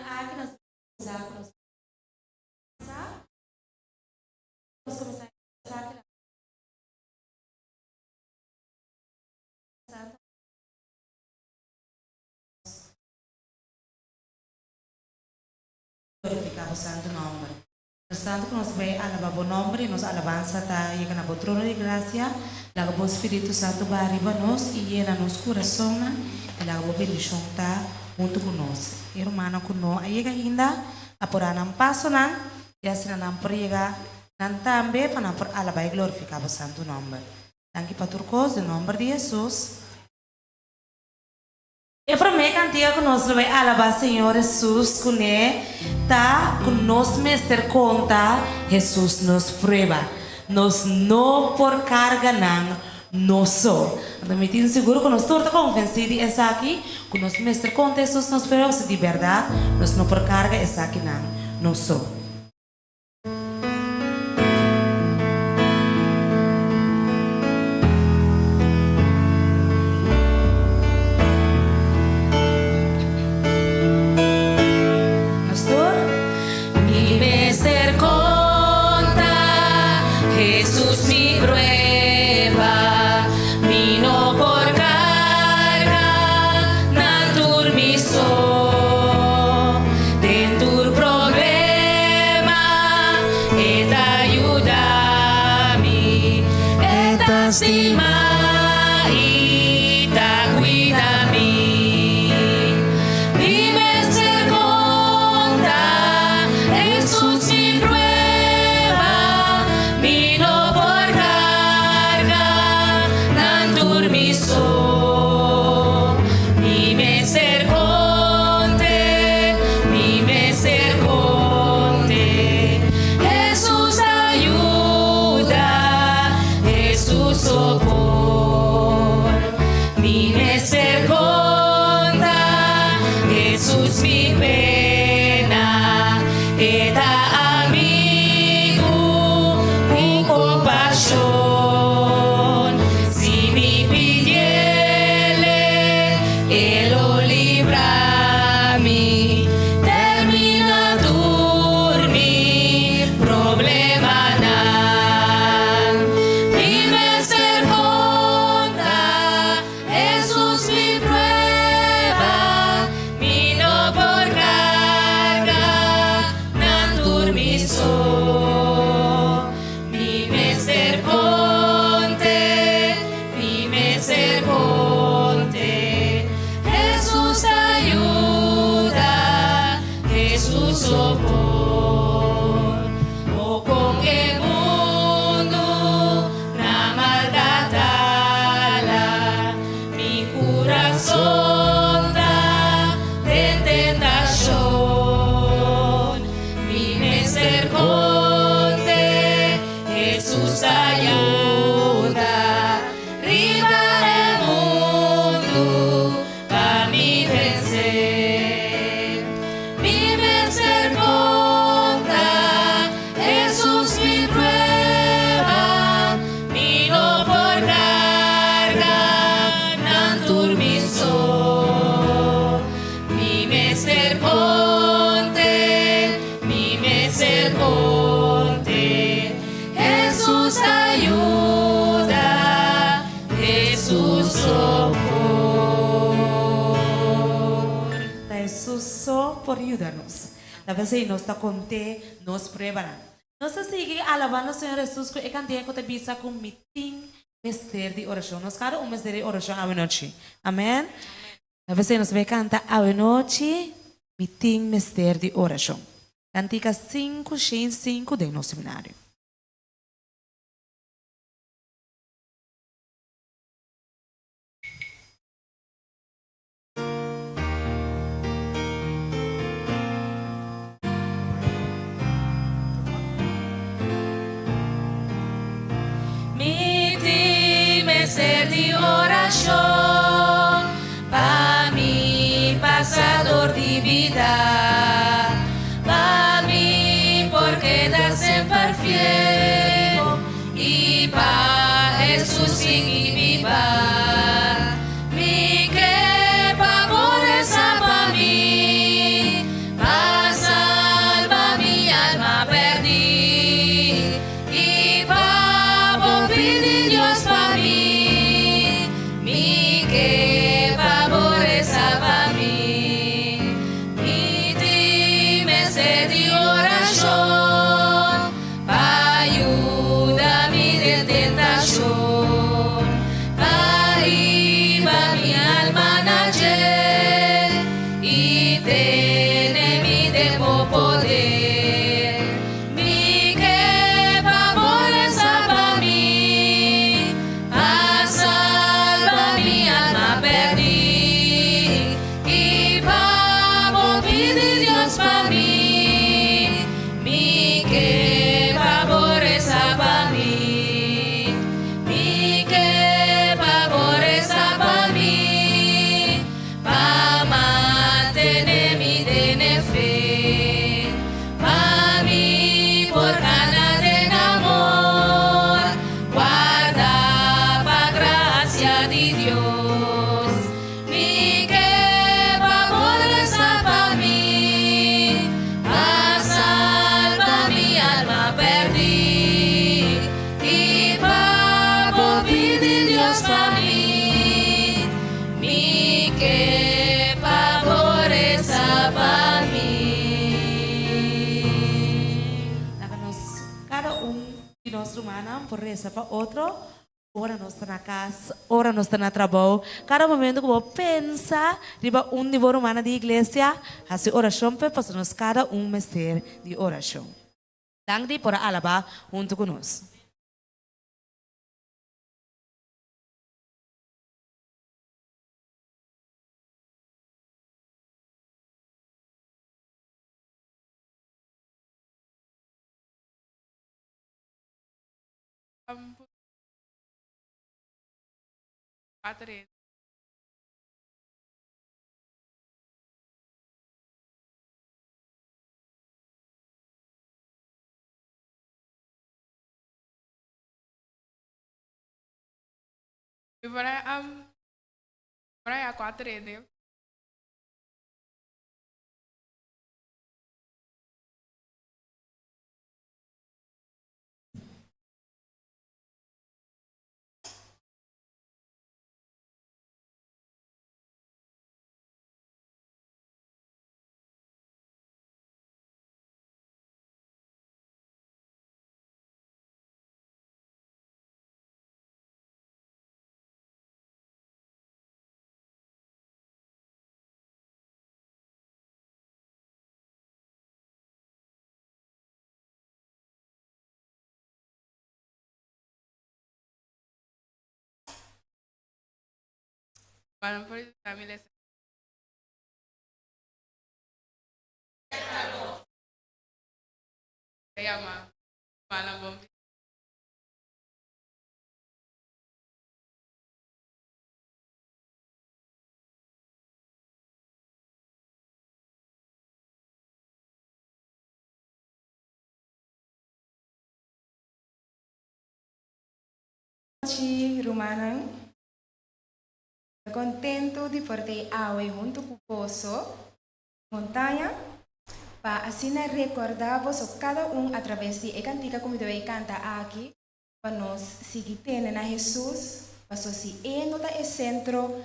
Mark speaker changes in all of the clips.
Speaker 1: aki nos kuminsá ku nos sa nos kuminsá esaki la sa glorifiká bo santu nòmber. Nos tantu ku nos bai alabá bo nòmber i nos alabansa ta yega na bo trono di grasia, laga bo Spiritu Santu baha riba nos i yena nos kurasonnan i laga bo bendishon ta huntu ku nos. E rumannan ku no a yega ainda a por a nan pasonan i asina nan por yega nan tambe pa nan por alabá i glorifiká bo santu nòmber. Danki pa tur kos, den nòmber di Hesus. E promé kantiga ku nos lo bai alabá Señor Hesus kuné ta ku nos mester konta Hesus nos prueba. Nos no por karga nan nos so. Anto mi tin sigur ku nos tur ta konvensí di esaki, ku nos mester konta Hesus nos prueba pasobra di bèrdat nos no por karga esakinan nos so. Nos tur.
Speaker 2: Mi mester konta Hesus mi prueba, mi no por karga nan tur mi so. Den tur problema e ta yuda mi, e ta stima i ta cuida mi. Mi mester conta Hesus mi prueba, mi no por carga nan tur mi so. Mi mester conte, mi mester conte, Hesus ta yuda, Hesus so por. Mi mester conta, Hesus mi pena, e ta amigu cu compasion. Si mi pidiele, e lo libra mi, termina tur mi problemanan. Mi mester konta Hesus mi prueba, mi no por karga nan tur mi so. Mi mester konte, mi mester konte, Hesus ta yuda, Hesus so por. O kon e mundu na maldat hala, mi kurason ta den tentashon. Mi mester konte, Hesus ta yuda riba e mundu pa mi vense. Mi mester konta, Hesus mi prueba, mi no por karga nan tur mi so. Mi mester konte, mi mester konte, Hesus ta yuda, Hesus so por.
Speaker 1: Ta Hesus so por yuda nos. Ta p'esei nos ta kont'é nos pruebanan. Nos ta sigui alabá nos Señor Hesus ku e kantiga ku ta bisa ku mi tin mester di orashon. Nos kada un mester di orashon awenochi. Amen. Ta p'esei nos bai kanta awenochi mi tin mester di orashon. Kantika 505 den nos seminario.
Speaker 2: Mi tin mester di orashon pa mi pasa dor di bida, pa mi por keda semper fiel. por kana den amor, warda pa grasia di Dios. Mi ke pa bo resa pa mi, pa salba mi alma pèrdí, i pa bo pidi Dios pa mi. Mi ke pa bo resa pa mi.
Speaker 1: Laga nos kada un di nos rumannan por resa pa otro ora nos ta na kas, ora nos ta na trabou. Kada momento ku bo pensa riba un di bo rumannan di iglesia, hasi orashon p'e pasobra nos kada un mester di orashon. Danki di por a alabá huntu ku nos.
Speaker 3: Mi por a um, por a cuatro hende. Bueno, por mi les llama Mala Bombi.
Speaker 4: Nochi, rumannan. Kontentu di por ta awe huntu ku boso, Montaña, pa asina rekordá boso kada un atraves di e kantika ku mi ta bai kanta aki, pa nos sigui tene na Hesus, paso si E no ta e sentro,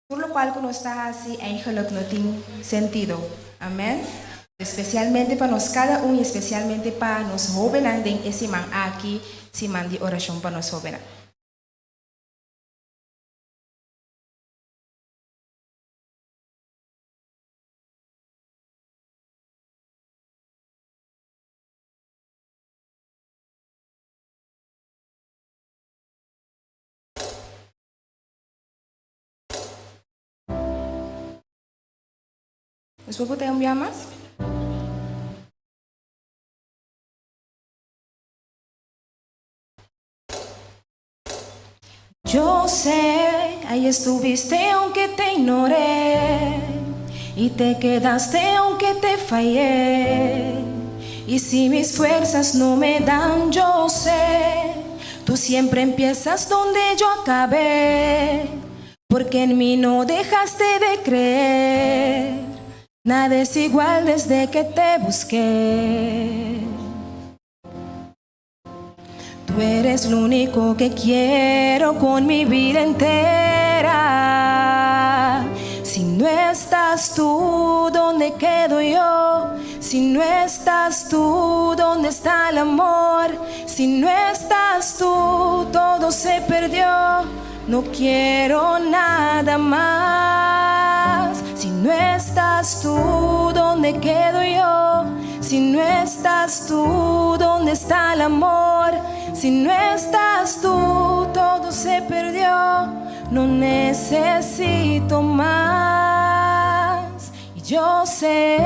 Speaker 4: tur lokual ku nos ta hasi eigenlijk no tin sentido. Amèn. Espesialmente pa nos kada un i espesialmente pa nos hóbennan den e siman aki, siman di orashon pa nos hóbennan. Nos por bota un bia mas? Yo sé, ahí estuviste aunque te ignoré y te quedaste aunque te fallé. Y si mis fuerzas no me dan, yo sé, tú siempre empiezas donde yo acabé, porque en mí no dejaste de creer. Nada es igual desde que te busqué. Tú eres lo único que quiero con mi vida entera. Si no estás tú, ¿dónde quedo yo? Si no estás tú, ¿dónde está el amor? Si no estás tú, todo se perdió. No quiero nada más. Si no estás tú, ¿dónde quedo yo? Si no estás tú, ¿dónde está el amor? Si no estás tú, todo se perdió. No necesito más. Y yo sé,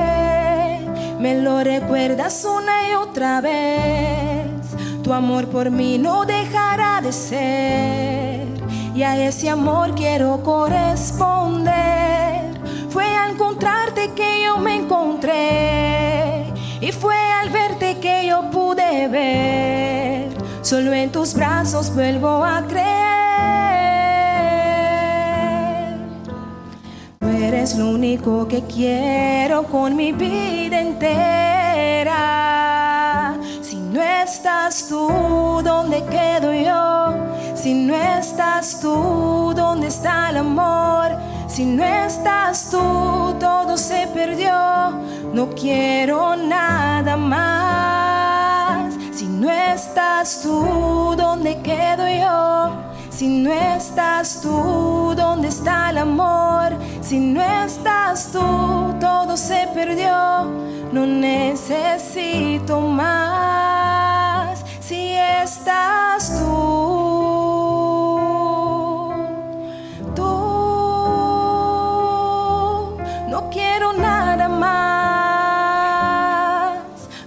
Speaker 4: me lo recuerdas una y otra vez. Tu amor por mí no dejará de ser. Y a ese amor quiero corresponder. Fue al encontrarte que yo me encontré. Y fue al verte que yo pude. beber. Solo en tus brazos vuelvo a creer. Tú eres lo único que quiero con mi vida entera. Si no estás tú, ¿dónde quedo yo? Si no estás tú, ¿dónde está el amor? Si no estás tú, todo se perdió. No quiero nada más. Si no estás tú, ¿dónde quedo yo? Si no estás tú, ¿dónde está el amor? Si no estás tú, todo se perdió. No necesito mas. Si estás tú, tú, no quiero nada mas.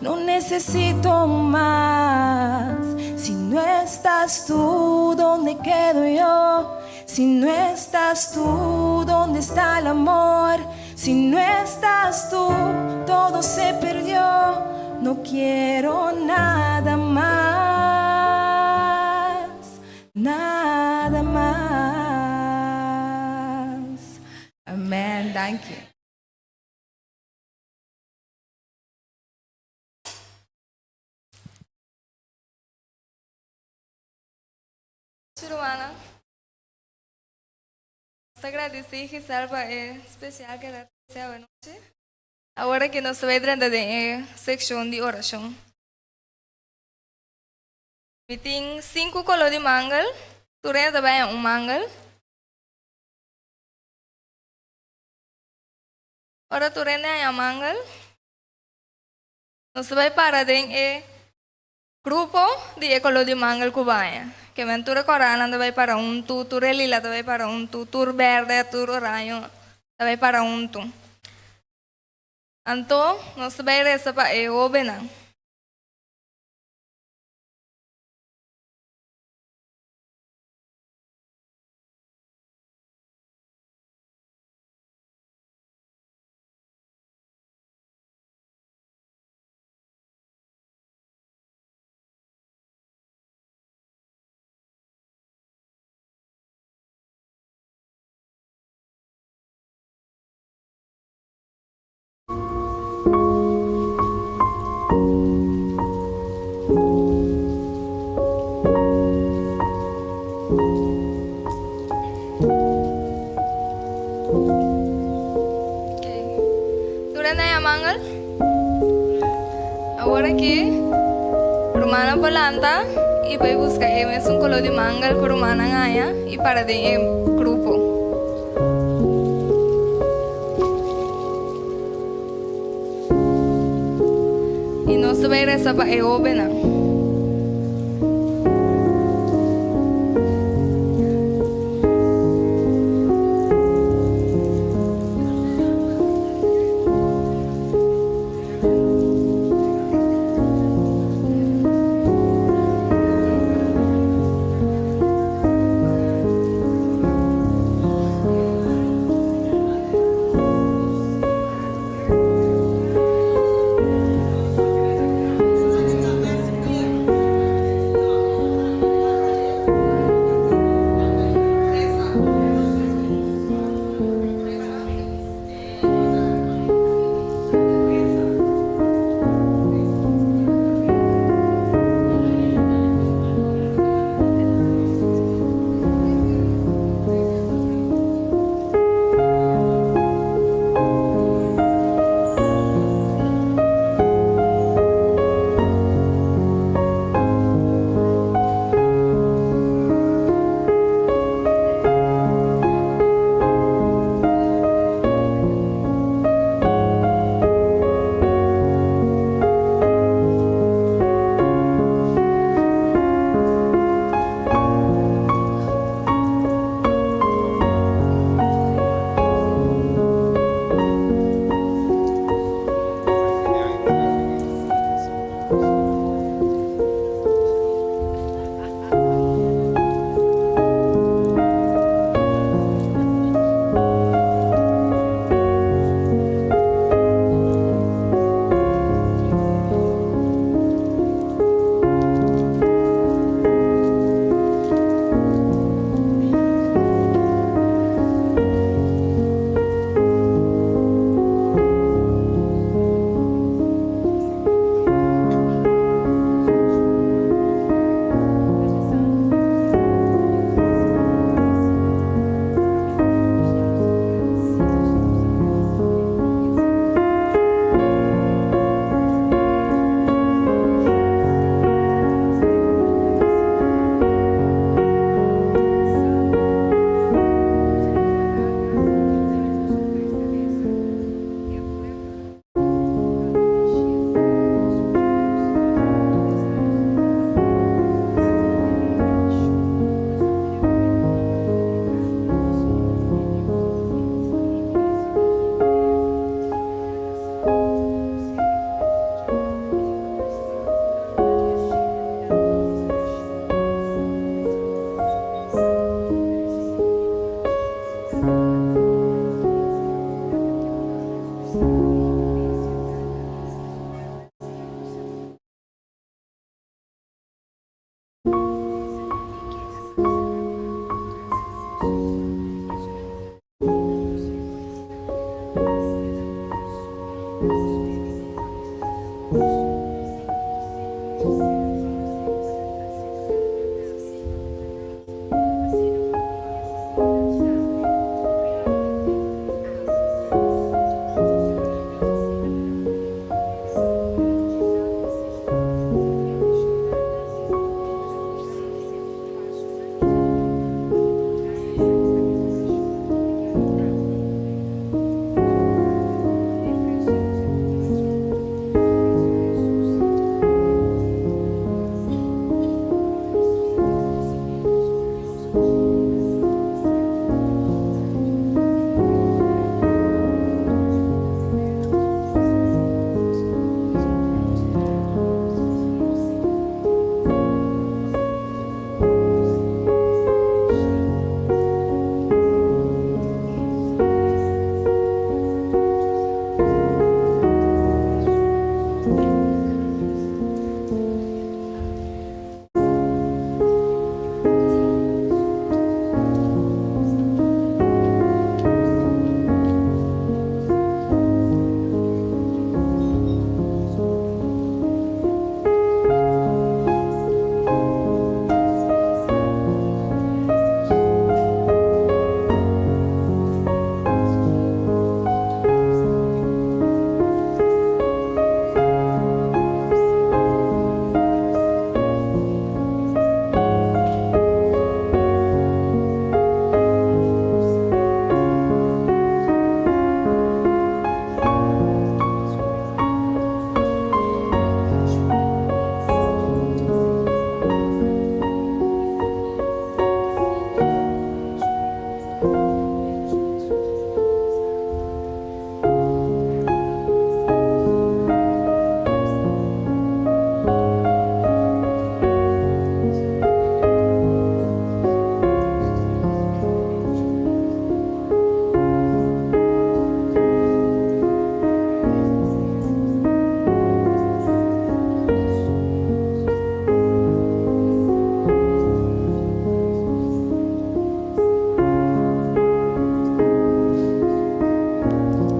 Speaker 4: No necesito mas. Si no estás tú, ¿dónde quedo yo? Si no estás tú, ¿dónde está el amor? Si no estás tú, todo se perdió. No quiero nada mas, nada mas. Amen. Thank you.
Speaker 3: Rumannan. Ta gradisí Giselle pa e espesial ku el a trese anochi. Awor ku nos ta bai drenta den e sekshon di orashon. Mi tin sinku koló di mangel. Tur hende ta bai un mangel. Ora tur hende haña mangel, nos ta bai para den e grupo di e koló di mangel ku bo a haña. Ke men tur e kòránan ta bai para huntu, tur e lila ta bai para huntu, tur bèrdè, tur oraño ta bai para huntu. Anto nos ta bai resa pa e hóbennan. Tur hende a mangel. Awor aki rumannan por lanta i bai buska e mesun koló di mangel ku rumannan haña i para den e grupo. I nos ta bai resa pa e hóbennan.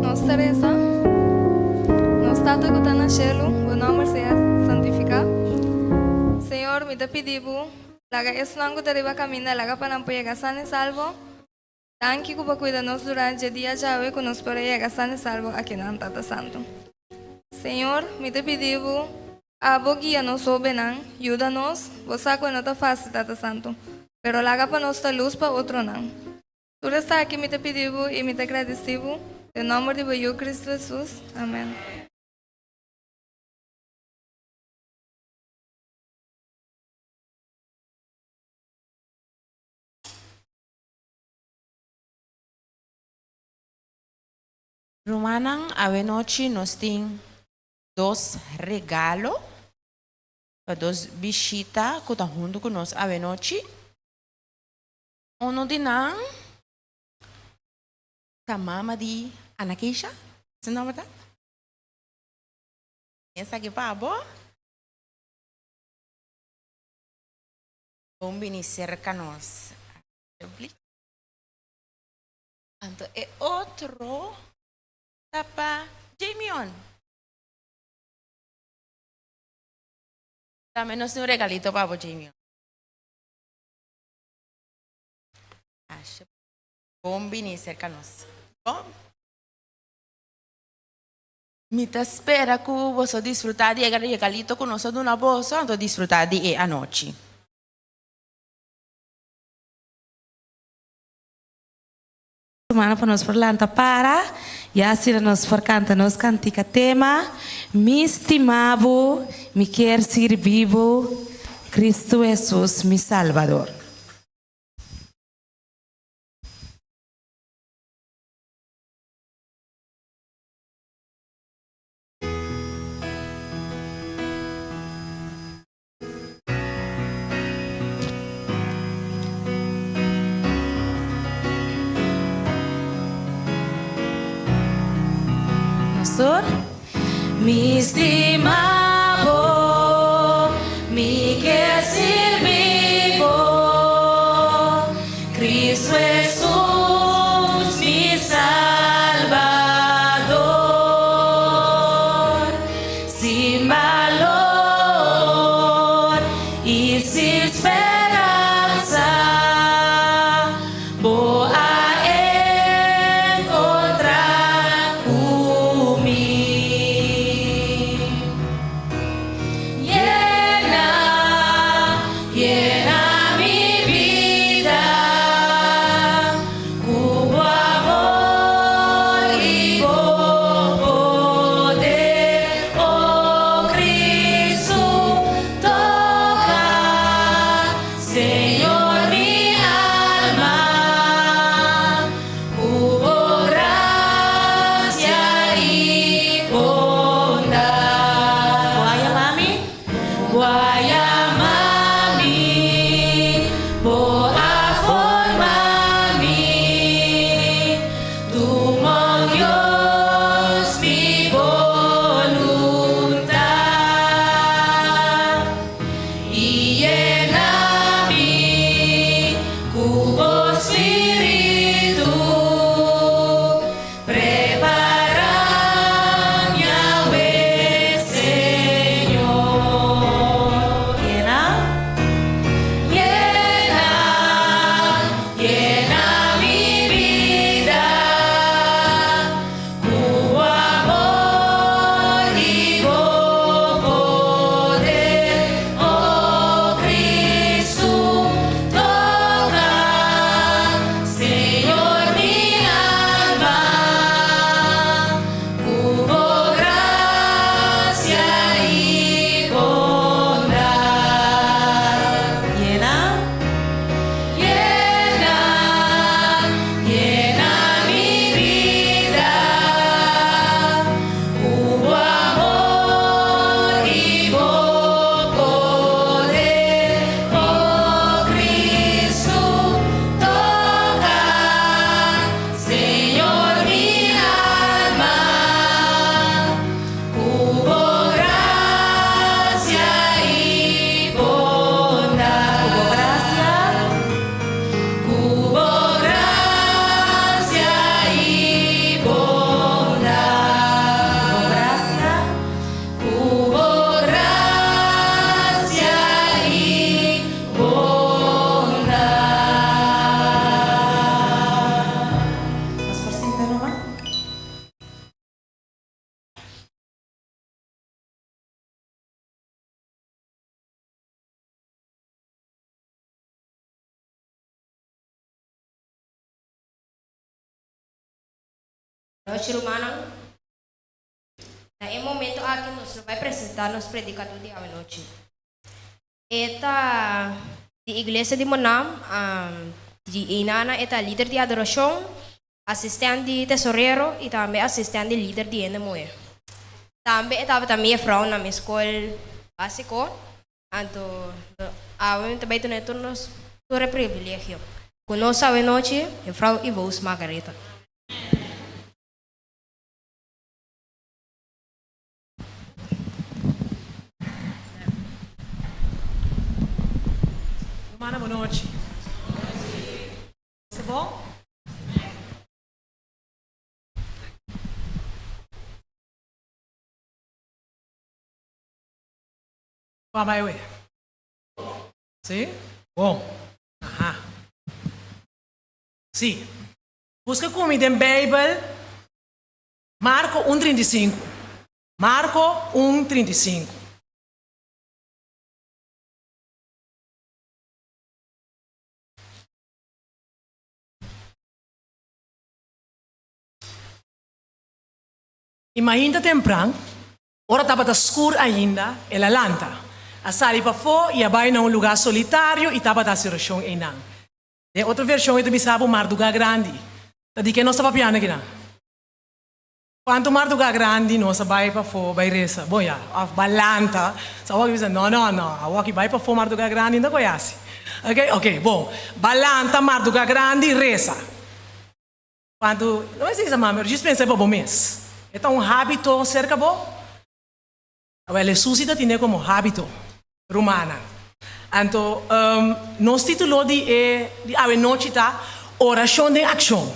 Speaker 3: Nos ta resa, Nos Tata ku ta na shelu, bo nòmber sea santifiká. Señor, mi ta pidi bo, laga esnan ku ta riba kaminda laga pa nan por yega san i salvo. Danki ku bo kuida nos durante dje dia djawe ku nos por a yega san i salvo akinan, Tata Santu. Señor, mi ta pidi bo, abo guia nos hóbennan, yuda nos, bo sa ku e no ta fásil, Tata Santu, pero laga pa nos ta lus pa otronan. Tur esaki mi ta pidi bo i mi ta gradisí bo, den nòmber di bo Yu Kristu Hesus. Amèn.
Speaker 5: Rumannan, awenochi nos tin dos regalo pa dos bishita ku ta huntu ku nos awenochi. Uno di nan ta mama di Ana Keisha, su nomber ta? Esaki pa bo. Bon bini serka nos. Anto e otro ta pa Jamion. Tambe nos tin un regalito pa bo, Jamion. Bon bini serka nos. Bon. Mi ta spera ku boso disfrutá di e regalito ku nos a duna boso, anto disfrutá di e anochi.
Speaker 1: Hermano pa nos por lanta para y asina nos por canta nos cantica tema Mi stima bo, mi kier sirbi bo, Cristo Jesus mi Salvador. Nos tur. Mi stima bo, mi ke sirbi bo, Cristo Jesus mi Salbador. Sin balor.
Speaker 2: Bo a yama mi, Bo a forma mi, Tuma, Dios, mi boluntat i yena mi ku bo spiritu. Prepará mi awe, Señor.
Speaker 1: Yena.
Speaker 2: Yena, yena mi bida ku amor i bo poder. Oh Kristu, toka, Señor, mi alma, ku bo grasia i bondat.
Speaker 1: Yena.
Speaker 2: Yena, yena mi bida ku bo amor i bo poder. Oh Kristu, toka, Señor, mi alma, ku bo grasia i bondat.
Speaker 1: Ku bo grasia.
Speaker 2: Ku bo grasia i bondat.
Speaker 1: Ku bo grasia.
Speaker 2: Ku bo grasia i bondat.
Speaker 1: Nos por sinta, ruman?
Speaker 6: Nochi rumannan. Na e momento aki nos lo bai presentá nos predikadó di awenochi. E ta di Iglesia di Monam, di einana e ta lider di adorashon, asistènt di tesorero i tambe asistènt di lider di hende muhé. Tambe e tabata mi jefrou na mi skol básiko, anto awe mi ta bai tene tur nos tur e privilegio ku nos awenochi jefrou Ivous Margaretha.
Speaker 7: Rumannan bo nochi. Bo bon? Kua bai awe? Si? Bon. Aha. Si. Buska ku mi den Beibel Marko un 35. Marko un 35. I mainta tempran, ora tabata skur ainda, el a lanta, a sali pafó i a bai na un lugá solitario i tabata hasi orashon einan. Den otro vershon e ta bisa bo mardugá grandi. Ta di ke nos ta papiando akinan? Kuantu mardugá grandi nos a bai pafó bai resa? Bon ya, òf bai lanta. So awor aki bisa, no, no, no, awor aki bai pafó mardugá grandi no ta koe hasi. Oke, oke, bon. Bai lanta mardugá grandi resa. Kuantu, no mester bisa mami, pero djis pensa pa bo mes. E ta un hábito serka bo? Awel, Hesus si ta tine komo hábito, rumannan. Anto, nos título di e di awe nochi ta Orashon den Akshon.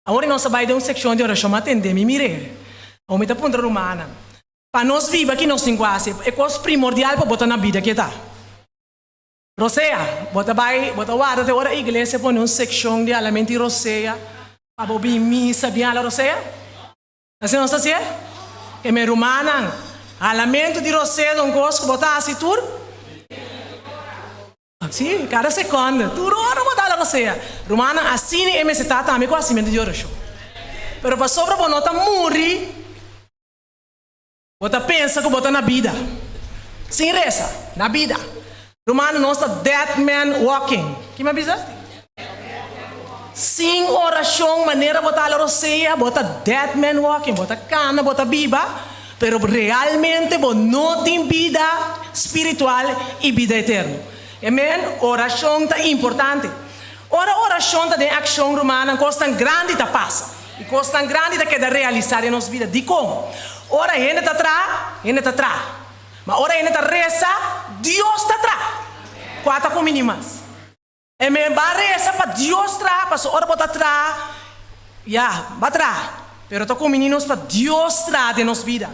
Speaker 7: Awor nos ta bai den un sekshon di orashon, ma tende mi mir'é. Awor mi ta puntra rumannan, pa nos biba ki nos tin ku hasi? E kos primordial pa bo ta na bida ke ta? Rosea, bo ta bai, bo ta warda te ora iglesia pone un sekshon di alamente rosea pa bo bin misa bin hala rosea? Asina nos ta hasié? Ke mi rumannan, halamentu di rosea ta un kos ku bo ta hasi tur? Si, kada sekònde, tur ora bo ta hala rosea. Rumannan, asina e mester ta tambe ku hasimentu di orashon. Pero pasobra bo no ta muri, Bo ta pensa ku bo ta na bida. Sin resa, na bida. Rumannan, nos ta dead man walking. Ki mi a bisa? Sin orashon, manera bo ta hala rosea, bo ta dead man walking. Bo ta kana, bo ta biba, Pero realmente bo no tin bida spiritual i bida eterno. Amen. Orashon ta importante. Ora orashon ta den akshon, rumannan, kosnan grandi ta pasa i kosnan grandi ta keda realisá den nos bida. Dikon? Ora hende ta traha, hende ta traha. Ma ora hende ta resa, Dios ta traha. Kua ta kumini mas? Amen. Ba resa pa Dios traha, pasobra ora bo ta traha, ya, ba traha. Pero ta kumini nos pa Dios traha den nos bida.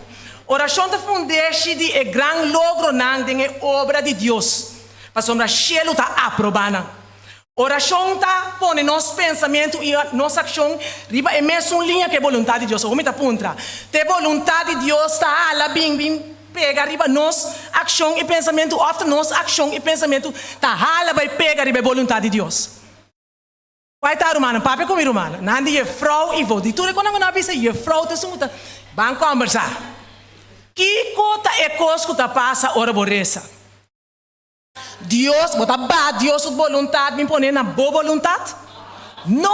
Speaker 7: Orashon ta fundeshi di e gran logronan den e obra di Dios, pasobra shelu ta aprobá nan. Orashon ta pone nos pensamentu i nos akshon riba e mesun liña ku e boluntat di Dios. Awor mi ta puntra, Ta e boluntat di Dios ta hala bin bin pega riba nos akshon i pensamentu òf ta nos akshon i pensamentu ta hala bai pega riba e boluntat di Dios? Kua e ta, rumannan? Papia ku mi rumannan. Nan di jefrou i vou. Di tur e konan ku nan a bisa, jefrou ta esun ku ta ban kòmbersá. Kiko ta e kos ku ta pasa ora bo resa? Dios, bo ta baha Dios su boluntat bin pone na bo boluntat? No!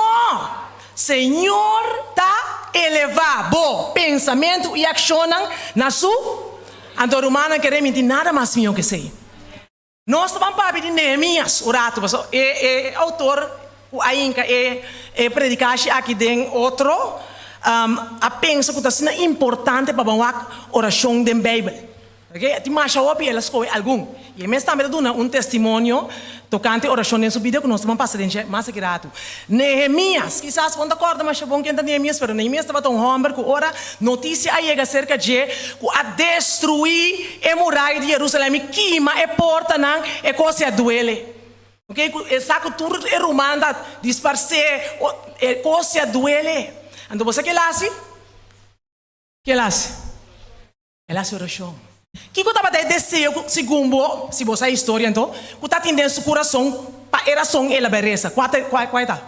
Speaker 7: Señor ta elevá bo pensamentu i akshonnan na su. Anto rumannan kere minti nada mas mihó ku esei. Nos ta ban papia di Nehemias un ratu, pasobra e e outor ku a hinka e e predikashi aki den otro a pensa ku ta asina importante pa ban wak orashon den Beibel. Oke, tin masha hopi, el a skohe algun. I e mes tambe ta duna un testimonio tokante orashon den su bida ku nos ta ban pasa den dje mas aki ratu. Nehemias, kisas bo no ta kòrda masha bon ken ta Nehemias, pero Nehemias tabata un hòmber ku ora notisia a yega serka dje ku a destruí e muraya di Jerusalèm i kima e portanan, e kos a duele. Oke, ku e sa ku tur e ruman ta disparsé, e kos a duele. Anto bo sa ke el a hasi? Ke el a hasi? El a hasi orashon. Kiko tabata e deseo ku, segun bo, si bo sa e historia anto, ku ta tin den su kurason pa e rason el a bai resa? Kua ta, kua, kua e ta?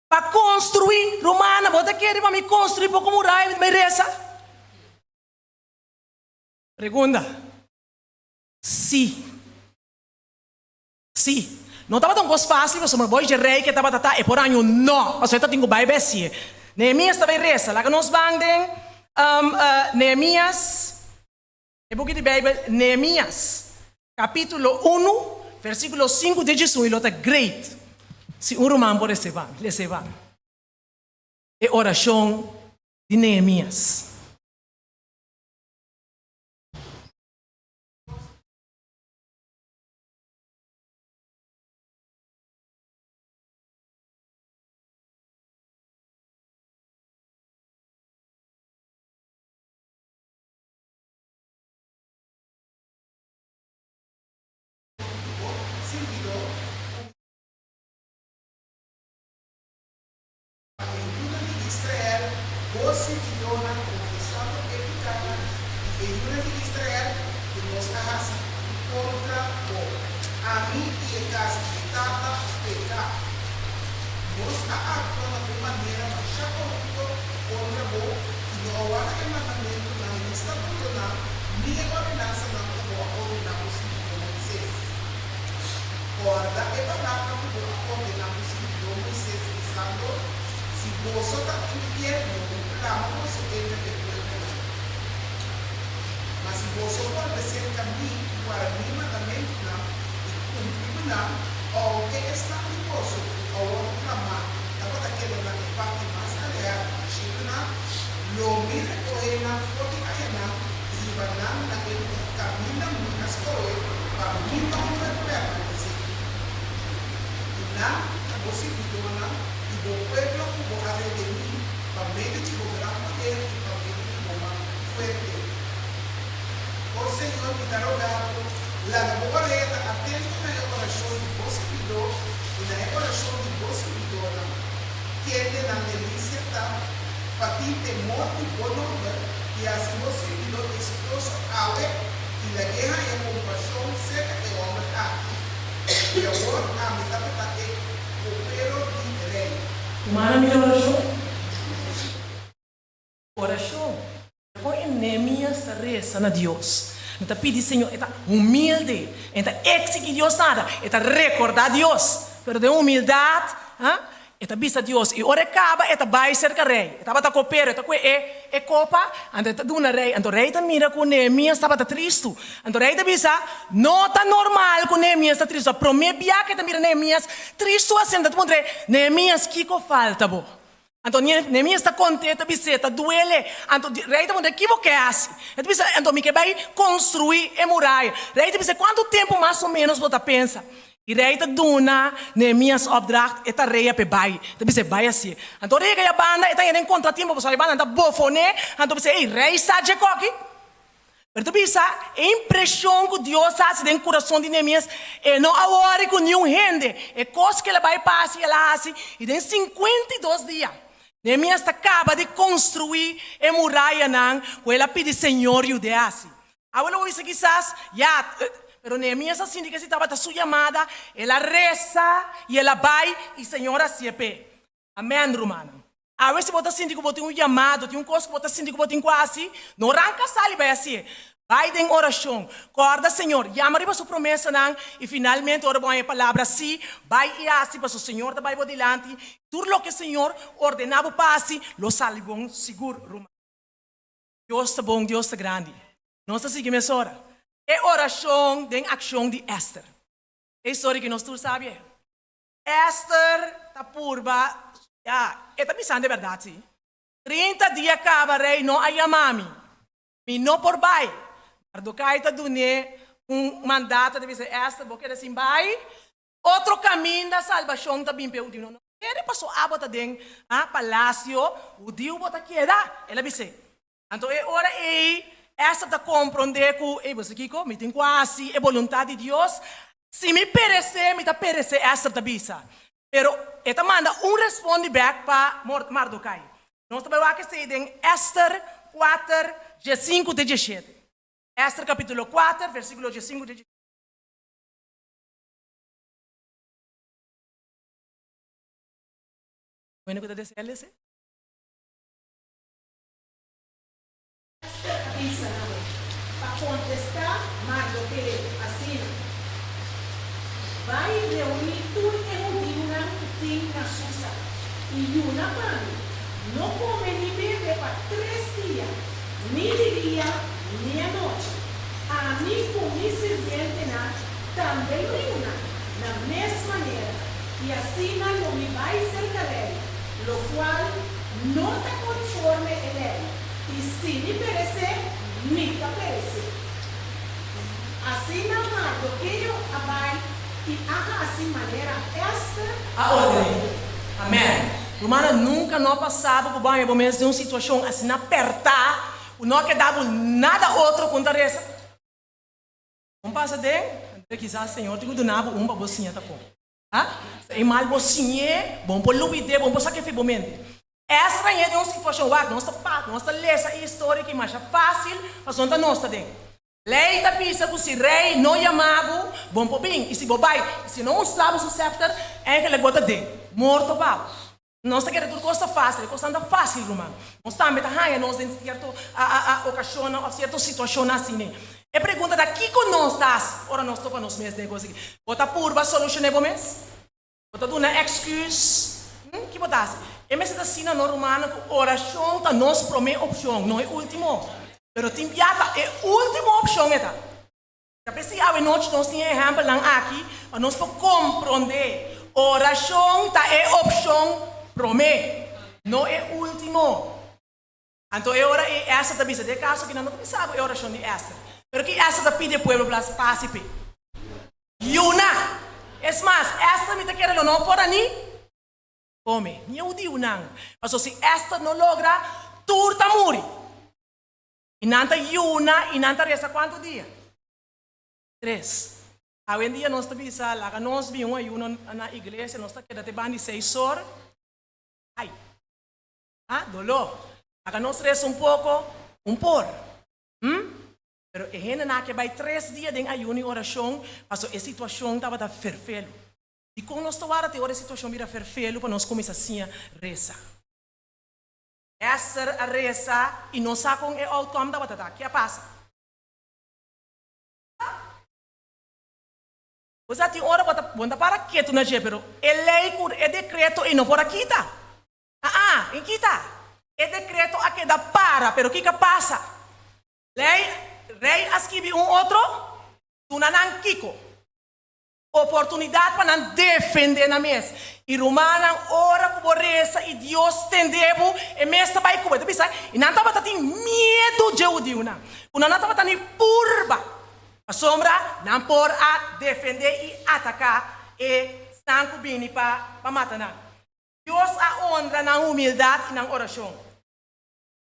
Speaker 7: Pa konstruí. Rumannan, bo ta kere pa mi konstruí poko muraya mi ta bai resa? Pregunta. Sí. Sí. No tabata un kos fásil pasobra bo dje rei ke tabata ta e por año no, pasobra e ta tin ku bai besié. Nehemías ta bai resa. Laga nos ban den Nehemías, e buki di Beibel Nehemías, kapítulo unu, versíkulo sinku te djesun i lo ta great si un ruman por resebá, lesebá e orashon di Nehemías.
Speaker 8: Pa e yunan di Israel, bo sirbidónan konfesando e pikánan di e yunan di Israel ku nos a hasi kontra bo. Ami i e kas di mi tata peka. Nos a aktua na un manera masha korupto kontra bo i no a warda e mandamentunan ni statutonan ni e ordenansanan ku bo a ordená bo sirbidó Moises. Kòrda e palabra ku bo a ordená bo sirbidó Moises, bisando, Si boso ta infiel, lo mi plama boso entre e pueblonan. Ma si boso bolbe serka mi i warda mi mandamentunan i kumpli ku nan, ounke esnan di boso ku a wòrdu plamá tabata keda na e parti mas alehá di e shelunan, lo mi rekohé nan for di ayanan i hiba nan na e lugá kaminda mi a skohe pa mi nòmber permanesé. I nan ta bo sirbidónan i bo pueblo ku bo a redemí pa medio di bo gran poder i pa medio di bo man fuerte. O Señor, mi ta roga bo, laga bo orea ta atento na e orashon di bo sirbidó i na e orashon di bo sirbidónan, kende nan delisia ta pa tin temor di bo nòmber i hasi bo sirbidó eksitoso awe i lag'é haña kompashon serka e hòmber aki. I awor ami tabata e kopero di rei.
Speaker 7: Humana mira orashon? Orashon. Kon e Nehemias ta resa na Dios? E ta pidi Señor, e ta humilde, e ta exigi Dios nada, e ta recorda Dios, pero den humildad, ha? E ta bisa Dios, i ora e kaba e ta bai serka rei. E tabata kopero, e ta kue e e kopa, anto e ta duna rei. Anto rei ta mira ku Nehemias tabata tristu. Anto rei ta bisa, No ta normal ku Nehemias ta tristu. Ta promé bia ku e ta mira Nehemias tristu asina. Ta puntra e, Nehemias, kiko falta bo? Anto Nehemias ta kont'é, ta bis'é, Ta duele. Anto rei ta puntra, Ki bo ke hasi? E ta bisa, Anto mi ke bai konstruí e muraya. Rei ta bis'é, Kuantu tempu mas o ménos bo ta pensa? I rei ta duna Nehemias opdracht e tarea p'e bai. Ta bis'é, Bai hasié. Anto ora e yega e banda, e ta yega den kontratiempo, pasobra e banda nan ta bofoné. Anto bis'é, Ei, rei sa dje koki? Pero ta bisa, e impreshon ku Dios a hasi den kurason di Nehemias, e no a wòri ku niun hende. E kos ku el a bai pa hasi, el a hasi, i den 52 dia, Nehemias ta kaba di konstruí e murayanan ku el a pidi Señor yud'é hasi. Awe lo bo bisa kisas, Ya, pero Nehemias a sinti ku esi tabata su yamada, el a resa i el a bai, i Señor a hasié p'e. Amèn, rumannan. Awe si bo ta sinti ku bo tin un yamado, tin un kos ku bo ta sinti ku bo tin ku hasi, no ranka sali bai hasié. Bai den orashon, kòrda Señor, yama riba Su promesanan, i finalmente ora bo haña e palabra sí, bai i hasi, pasobra Señor ta bai bo dilanti, tur loke Señor ordená bo pa hasi lo sali bon sigur, rumannan. Dios ta bon, Dios ta grandi. Nos ta sigui mesora. E orashon den akshon di Ester. E historia ki nos tur sabi e. Ester ta purba, ya, e ta bisando e bèrdat si. 30 dia kaba rei no a yama mi. Mi no por bai. Mardokai ta dun'é un mandato, ta bisa, Ester, bo keda sin bai. Otro kaminda salbashon ta bin p'e hudiu. No, no kere paso abo ta den palasio hudiu bo ta keda, el a bis'é. Anto e ora ei Ester ta komprondé ku, Ei, bo sa kiko? Mi tin ku hasi e boluntat di Dios. Si mi peresé, mi ta peresé, Ester ta bisa. Pero e ta manda un respondi bèk pa Mardokai. Nos ta bai wak esei den Ester kuater, diesinku te diesshete. Ester kapítulo kuater, versíkulo diesinku te diesshete. Bueno ku ta desea lese.
Speaker 9: Ester a bisa nan pa kontestá Mardokeo asina, Bai reuní tur e hudiunan ku tin na Susa i yuna pa mi. No kome ni bebe pa tres dia, ni di dia ni anochi. Ami ku mi sirbientenan tambe lo yuna na mes manera, i asina lo mi bai serka rei, lokual no ta konforme e lei, i si mi peresé, mi ta peresé. Asina Mardokeo a bai i a hasi manera Ester
Speaker 7: A
Speaker 9: a
Speaker 7: ordené.
Speaker 9: ordené.
Speaker 7: Amèn. Rumannan, nunka no a pasa bo ku bo haña bo mes den un situashon asina pèrtá ku no a keda bo nada otro ku un ta resa? Un pasa den, anto kisas Señor tin ku duna bo un pa bo siña ta kon. Ha? Sa e mal bo siñ'é, bo no por lubid'é, bo no por sak'é fi bo mente. Esra ñe den un situashon, wak, nos ta pa, nos ta lesa e historia aki masha fásil, pasobra ta nos ta den. Lei ta bisa ku si rei no yama bo, bo no por bin, i si bo bai, i si no mustra bo su sèpter, èigelik bo ta den, morto pa bo. Nos ta kere tur kos ta fásil, e kosnan ta fásil, ruman. Nos tambe ta haña nos den sierto okashonnan òf sierto situashonnan asina. E pregunta ta, kiko nos ta hasi ora nos topa nos mes den e kos aki? Bo ta purba solushoné bo mes? Bo ta duna èksküs? Ki bo ta hasi? E mester ta asina no, rumannan, ku orashon ta nos promé opshon, no e último. Pero tin bia ta e último opshon e ta. Ta p'esei awe nochi nos tin e ehèmpelnan aki pa nos por komprondé, orashon ta e opshon promé, no e último. Anto e ora ei Ester ta bisa, den e kaso aki nan no ta bisa bo e orashon di Ester, pero ki Ester ta pidi e pueblo pa hasi p'e? Yuna! Es mas, Ester mi ta kere lo no por a ni kome, ni e hudiunan, pasobra si Ester no logra, tur ta muri. I nan ta yuna i nan ta resa kuantu dia? Tres. Awendia nos ta bisa, laga nos bin un ayuno na iglesia, nos ta keda te banda di seis or. Ai! Ha? Doló. Laga nos resa un poko, un por. Hm? Pero e hendenan a ke bai tres dia den ayuno i orashon, paso e situashon tabata ferfelu. Dikon nos ta warda te ora e situashon bira ferfelu pa nos kuminsá siña resa? Esther a resa i no sa kon e outcome tabata ta. Ke a pasa? Bo sa tin ora bo ta bo no ta para ketu na dje, pero e lei ku e dekreto ei no por a kita. Aa, i kita. E dekreto a keda para, pero kiko a pasa? Lei, rei a skibi un otro, duna nan kiko? Oportunidat pa nan defendé nan mes. I rumannan, ora ku bo resa i Dios tende bo, e mes ta bai ku bo. E ta bisa, i nan tabata tin miedu dje hudiunan, ku nan no tabata ni purba, pasobra nan por a defendé i ataká esnan ku bini pa pa mata nan. Dios a honra nan humildat i nan orashon.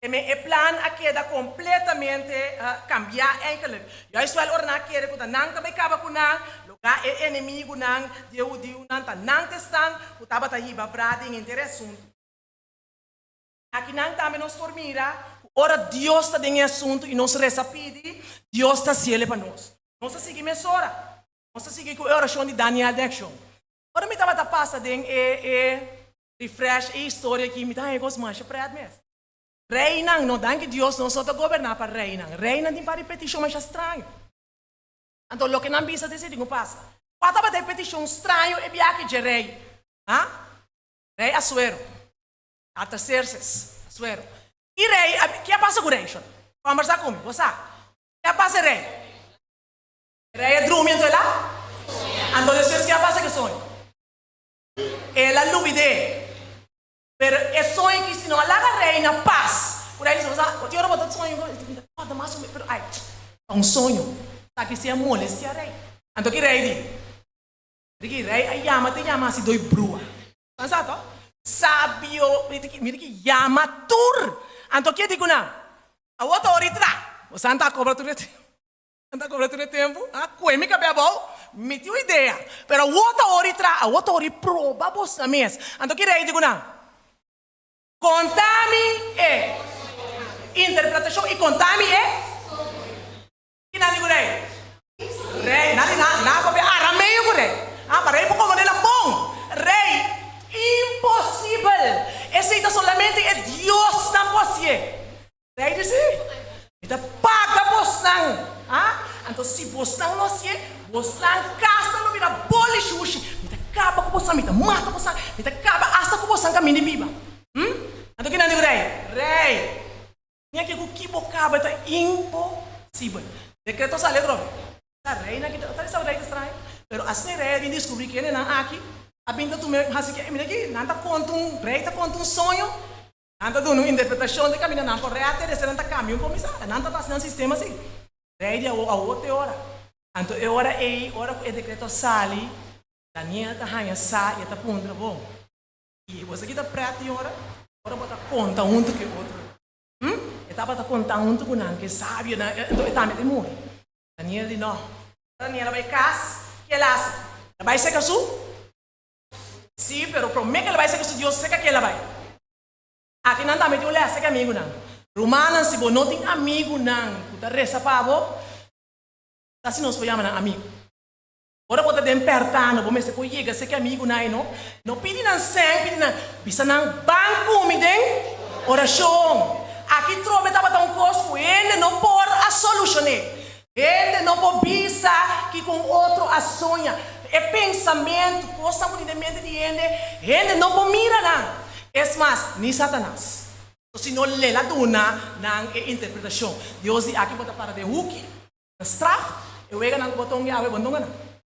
Speaker 7: E plan a keda kompletamente kambiá eigenlijk. Juist wèl ora nan a kere ku ta nan ta bai kaba ku nan, lugá e enemigunan di e hudiunan ta nan ta esnan ku tabata hiba vra den henter e asuntu. Akinan tambe nos por mira ku ora Dios ta den e asuntu i nos resa pidi, Dios ta hasiel pa nos. Nos ta sigui mesora. Nos ta sigui ku e orashon di Daniel den akshon. Ora mi tabata pasa den e e refresh e historia aki, mi ta haña kos masha pret mes. Reinan, no danki Dios nos no ta goberná pa reinan. Reinan tin par di petishon masha straño. Anto loke nan bisa ta esei tin ku pasa. Kua tabata e petishon straño e biaha dje rei? Ha? Rei Asuero. Artaserses, Asuero. I rei a, ke a pasa ku rei, shon? Kòmbersá ku mi, bo sa. Ke a pasa e rei? Rei a drumi anto el a? Anto despues ke a pasa ke soño? El a lubid'é. Pero e soño ki si no a laga rei na pas. Ku rei di sa, bo tin ora bo ta soño ku mi ta kòrda mas o menos, pero ai, ta un soño. Esaki si a molestia rei. Anto ki rei di? Riki rei a yama te yama hasi doi brua. Nan sa to? Sabio, mira ki yama tur. Anto ke di ku nan? Awor ta ora i tra. Bo sa nan ta kobra tur e tempu. Nan ta kobra tur e tempu. Nan a kohe mi kabia abou. Mi tin un idea. Pero awor ta ora i tra. Awor ta ora i proba bosnan mes. Anto ki rei di ku nan? Konta mi e interpretashon i konta mi e. Ki nan di ku rei? Rei, nan di nan, nan a papia arameo ku rei. Ah, pa rei por komprendé nan bon. Rei, Imposibel! Esei ta solamente e diosnan por hasié. Rei di si, Mi ta paga bosnan. Ah, anto si bosnan no hasié, bosnan kasnan lo bira boli shushi. Mi ta kaba ku bosnan, mi ta mata bosnan, mi ta kaba asta ku bosnan kaminda di biba. Hm? Anto ki nan di ku rei? Rei, Ña ke ku ki bo kaba ta imposibel. Dekreto sali atrobe. Ta reina ki ta ta rei ta straño. Pero asina e rei a bin diskubri kende nan aki a bin ta tuma hasi ke mira aki nan ta konta un rei ta konta un soño nan ta duna un interpretashon di kaminda nan por rèt despues nan ta kambia un komisario nan ta hasi nan sistema asi. Rei di awo awo te ora. Anto e ora ei ora ku e dekreto a sali Daniel ta haña sa i e ta puntra bon i boso aki ta prèt di ora ora bo ta konta huntu ku e otro. Hm? E tabata konta huntu ku nan, ku e sabionan, anto e tambe ta muri. Daniel di, No. Daniel a bai kas, ke el a hasi? El a bai seka su? Sí, pero promé ku el a bai seka su Dios, seka ke el a bai? Aki nan tambe tin un lès seka amigunan. Rumannan, si bo no tin amigunan ku ta resa pa bo, ta si nos por yama nan amigu. Ora bo ta den pèrtano, bo mester por yega seki amigunan ei, no? No pidi nan sèn, pidi nan, bisa nan, Ban ku mi den orashon. Aki trobe tabata un kos ku hende no por a solushoné. Hende no por bisa kiko un otro a soña. E pensamentu, kosnan ku tin den mente di hende, hende no por mira nan. Es mas, ni Satanas. Si no lela duna nan e interpretashon. Dios di, Aki bo ta para den huki. Ta straf e weganan ku bo tongi awe bo no gana.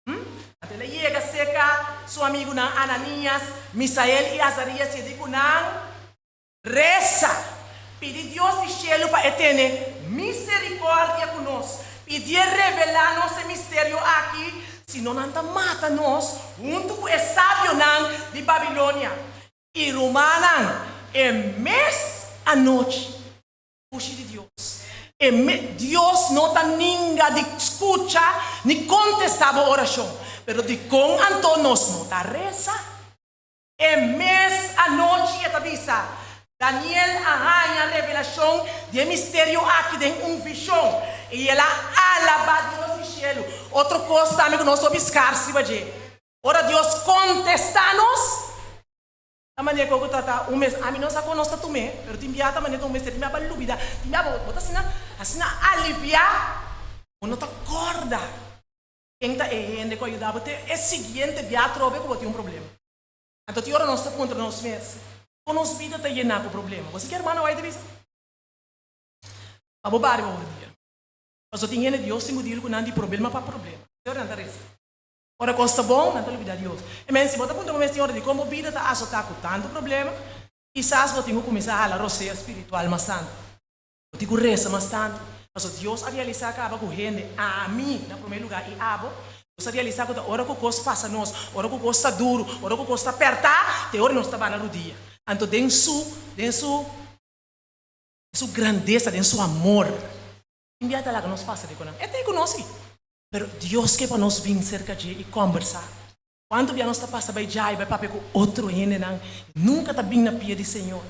Speaker 7: Hm? Anto el a yega serka su amigunan Ananias, Misael i Azarias i e di ku nan, Resa, pidi Dios di shelu pa e tene miserikòrdia ku nos, pidié revelá nos e misterio aki, sino nan ta mata nos huntu ku e sabionan di Babilonia. I rumannan, e mes anochi, Kushi di Dios. E me Dios no ta ninga di skucha ni kontestá bo orashon. Pero dikon anto nos no ta resa? E mes anochi e ta bisa, Daniel a haña revelashon di e misterio aki den un vishon, i el a alabá Dios di shelu. Otro kos tambe ku nos hopi skars riba dje, ora Dios kontestá nos, Ta manera ku ta ta un mes, ami no sa kon nos ta tum'é, pero tin bia ta manera ta un mes, tin bia bo a lubidá, tin bia bo ta asina, asina aliviá, bo no ta kòrda. Ken ta e hende ku a yuda bo te e siguiente bia atrobe ku bo tin un problema? Anto tin ora nos ta puntra nos mes, Kon nos bida ta yená ku problema? Bo si ke hermano White a bisa? Pa bo bari bo dia. Pasobra tin hende Dios tin ku deal ku nan di problema pa problema. Te ora nan ta resa. Ora kos ta bon, nan ta lubidá Dios. E men, si bo ta puntra bo mes tin ora dikon bo bida ta asotá ku tantu problema, kisas bo tin ku kuminsá hala rosea spiritual mas tantu. Bo tin ku resa mas tantu. Pasobra Dios a realisá kaba ku hende, ami na promé lugá i abo, Dios a realisá ku ta ora ku kos pasa nos, ora ku kos ta duru, ora ku kos ta pèrtá, te ora nos ta bana rudia. Anto den Su, den Su, den Su grandesa, den Su amor, tin bia ta laga nos pasa di ku nan. E ta ei ku nos si. Pero Dios ke pa nos bin serka dje i kòmbersá. Kuantu bia nos ta pasa bai dja i bai papia ku otro hendenan i nunka ta bin na pia di Señor.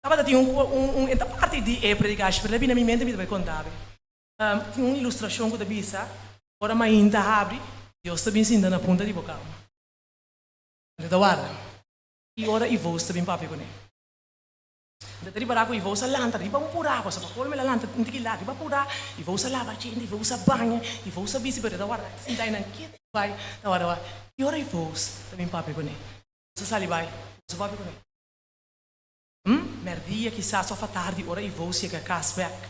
Speaker 7: Tabata tin un un un e ta parti di e predikashi pero el a bini na mi mente mi ta bai konta be. Tin un ilustrashon ku ta bisa, Ora mainta habri, Dios ta bin sinta na punta di bo kama. Anto ta warda. I ora i vos ta bin papia kuné. Anto ta ripará ku i vos a lanta riba un purá, pasobra pa kolmo el a lanta un tiki lat riba purá, i vos a laba djente, i vos a baña, i vos a bisti, pero e ta warda sinta einan ketu bai, ta warda wak. I ora i vos ta bin papia kuné. Vos a sali bai, vos a papia kuné. Hm, mèrdia kisas òf atardi ora Ivos yega kas bèk.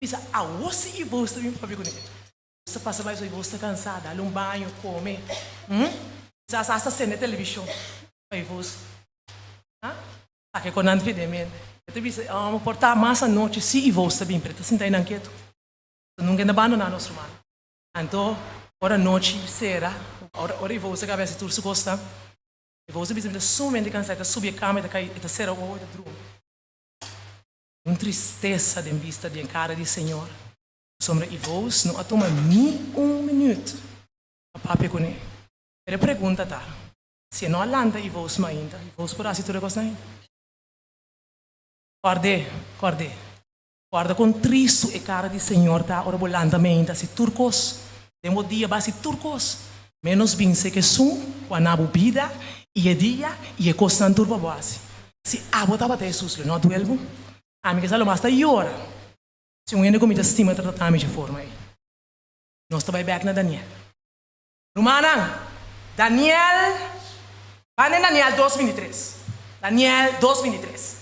Speaker 7: Bisa, Awor si Ivos ta bin papia kuné. Nos ta pasa bai so Ivos ta kansá, dal un baño, kome. Hm, kisas asta sende televishon pa Ivos. Ha? Saka e konant fi den mente. E ta bisa, Oh, por ta mas anochi si Ivos ta bin, pero e ta sinta einan ketu. Nunka e ta bandoná nos ruman. Anto, ora nochi sera, ora ora Ivos a kaba hasi tur su kosnan, E voz a bisa, Mi ta sumamente cansá. E ta subi e cama, e ta cai, e ta cera ojo, e ta drumi. Un tristesa den bista di e cara di Señor, pasobra e voz no a tuma ni un minuut pa papia cuné. Pero e pregunta ta, si e no a lanta e voz mainta, e voz por haci tur e cosnan ei? Cord'é, cord'é. Corda con tristu e cara di Señor ta ora bo lanta mainta haci tur cos. Den bo dia bo haci tur cos, menos binse cu esun cu a na bo bida y e dia y e cosnan tur pa bo haci. Si abo tabata Jesus, lo no a duel bo? Ami ke sa lo mas ta yora si un hende cu mi ta stima ta trata mi dje forma ey. Nos ta bay bek na Daniel. Rumannan, Daniel, ban den Daniel dos bintitres. Daniel dos bintitres.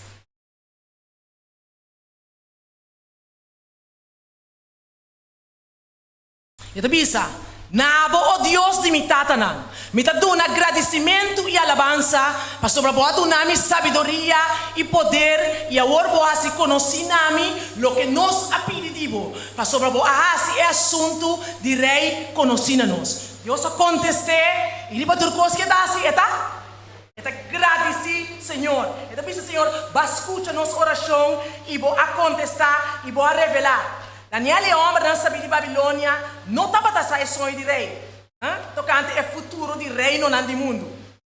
Speaker 7: E ta bisa, Na bo, o Dios di mi tatanan, mi ta duna gradisimentu i alabansa, pasobra bo a duna mi sabiduria i poder, i awor bo a hasi konosí na mi loke nos a pidi di bo, pasobra bo a hasi e asuntu di rei konosí na nos. Dios a kontest'é, i riba tur kos ku e ta hasi, e ta. E ta gradisí Señor. E ta bisa, Señor, bo a skucha nos orashon i bo a kontestá i bo a revelá. Daniel i e hòmbernan sabí di Babilonia no tabata sa e soño di rei tokante e futuro di reinonan di mundu.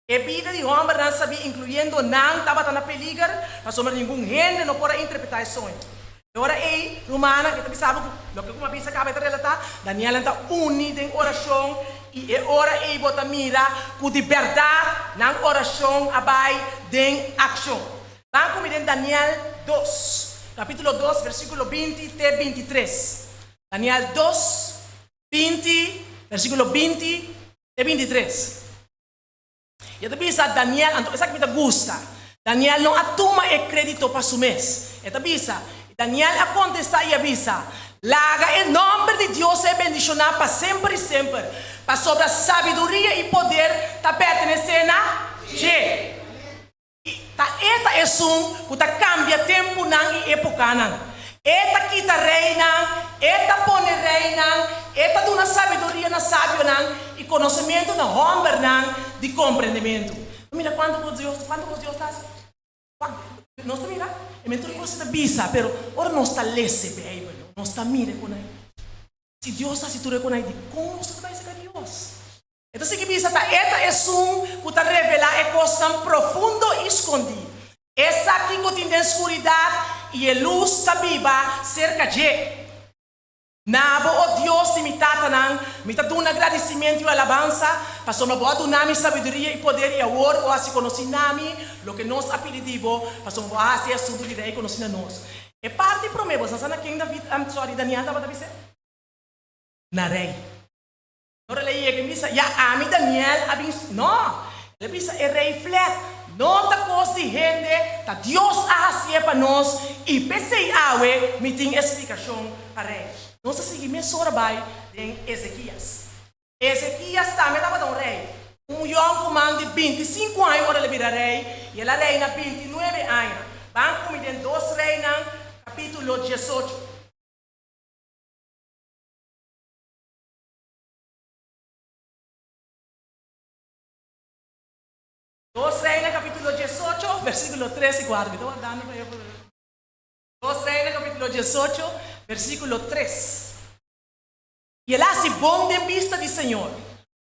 Speaker 7: E bida di hòmbernan sabí, inkluyendo nan, tabata na peliger pasobra ningun hende no por a interpretá e soño. E ora ei, rumannan, e ta bisa bo ku loke ku mi a bisa kaba e ta relatá, Danielnan ta uni den orashon, i e ora ei bo ta mira ku di bèrdat nan orashon a bai den akshon. Ban ku mi den Daniel dos, kapítulo dos, versíkulo 20 te 23. Daniel dos, 20, versíkulo 20 te 23. I e ta bisa Daniel, anto esaki mi ta gusta, Daniel no a tuma e krédito pa su mes. E ta bisa, I Daniel a kontestá i a bisa, Laga e nòmber di Dios ser bendishoná pa semper i semper, pasobra sabiduria i poder ta pertenesé na dje. I ta E ta esun ku ta kambia tempunan i epokanan. E ta kita reinan, E ta pone reinan, E ta duna sabiduria na sabionan i konosementu na hòmbernan di komprendementu. Bo mira kuantu kos Dios, kuantu kos Dios ta hasi? Wak, nos ta mira, e men tur kos e ta bisa, pero ora nos ta lesa e Beibel, nos ta mira e konai. Si Dios ta hasi tur e konai, dikon nos no ta bai serka Dios? E ta sigui bisa, Ta E ta Esun ku ta revelá e kosnan profundo i skondí. E sa kiko tin den skuridat, i e lus ta biba serka dje. Na Bo, o Dios di mi tatanan, mi ta duna gradisimentu i alabansa, pasobra Bo a duna mi sabiduria i poder i awor Bo a hasi konosí na mi loke nos a pidi di Bo, pasobra Bo a hasi e asuntu di rei konosí na nos. E parti promé, bo sa sa na ken David, sorry, Daniel tabata bis'é? Na rei. Ora el a bisa, Ya ami Daniel a bin. No! El a bisa e rei flèt, No ta kos di hende, ta Dios a hasié pa nos, i p'esei awe mi tin e splikashon pa rei. Nos a sigui mesora bai den Ezekias. Ezekias tambe tabata un rei, un yònkuman di 25 aña ora el a bira rei, i el a reina 29 aña. Ban ku mi den Dos Reinan, kapítulo 18. Dos Reina capítulo 18, versículo 3 y 4. Mi ta wardando pa e. Dos Reina capítulo 18, versículo 3. I el a hasi bon den bista di Señor,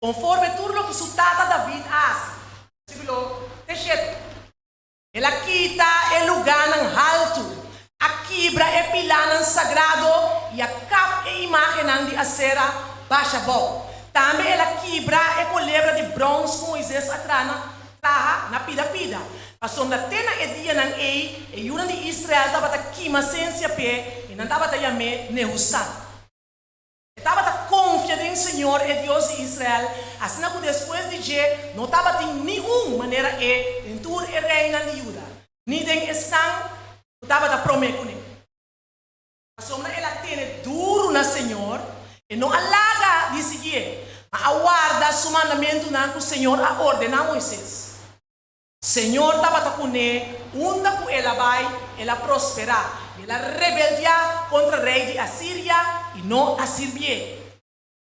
Speaker 7: konforme tur loke su tata David a hasi. Versículo 7. El a kita e lugánan haltu, a kibra e pilánan sagrado i a kap e imágennan di Asera basha abou. Tambe el a kibra e kolebra di bròns ku Moises a traha na traha na pida pida, pasobra te na e dianan ei e yunan di Israel tabata kima sensia p'e i nan tabata yam'é Nehustan. E tabata konfia den Señor, e Dios di Israel, asina ku despues di dje no tabatin ni un manera e den tur e reinan di Juda, ni den esnan ku tabata promé kuné. Pasobra el a tene duru na Señor, e no a laga di siguié, ma a warda su mandamentunan ku Señor a ordená Moises. Señor tabata kuné, unda ku el a bai, el a prosperá, i el a rebeldiá kontra rei di Asiria i no a sirbié.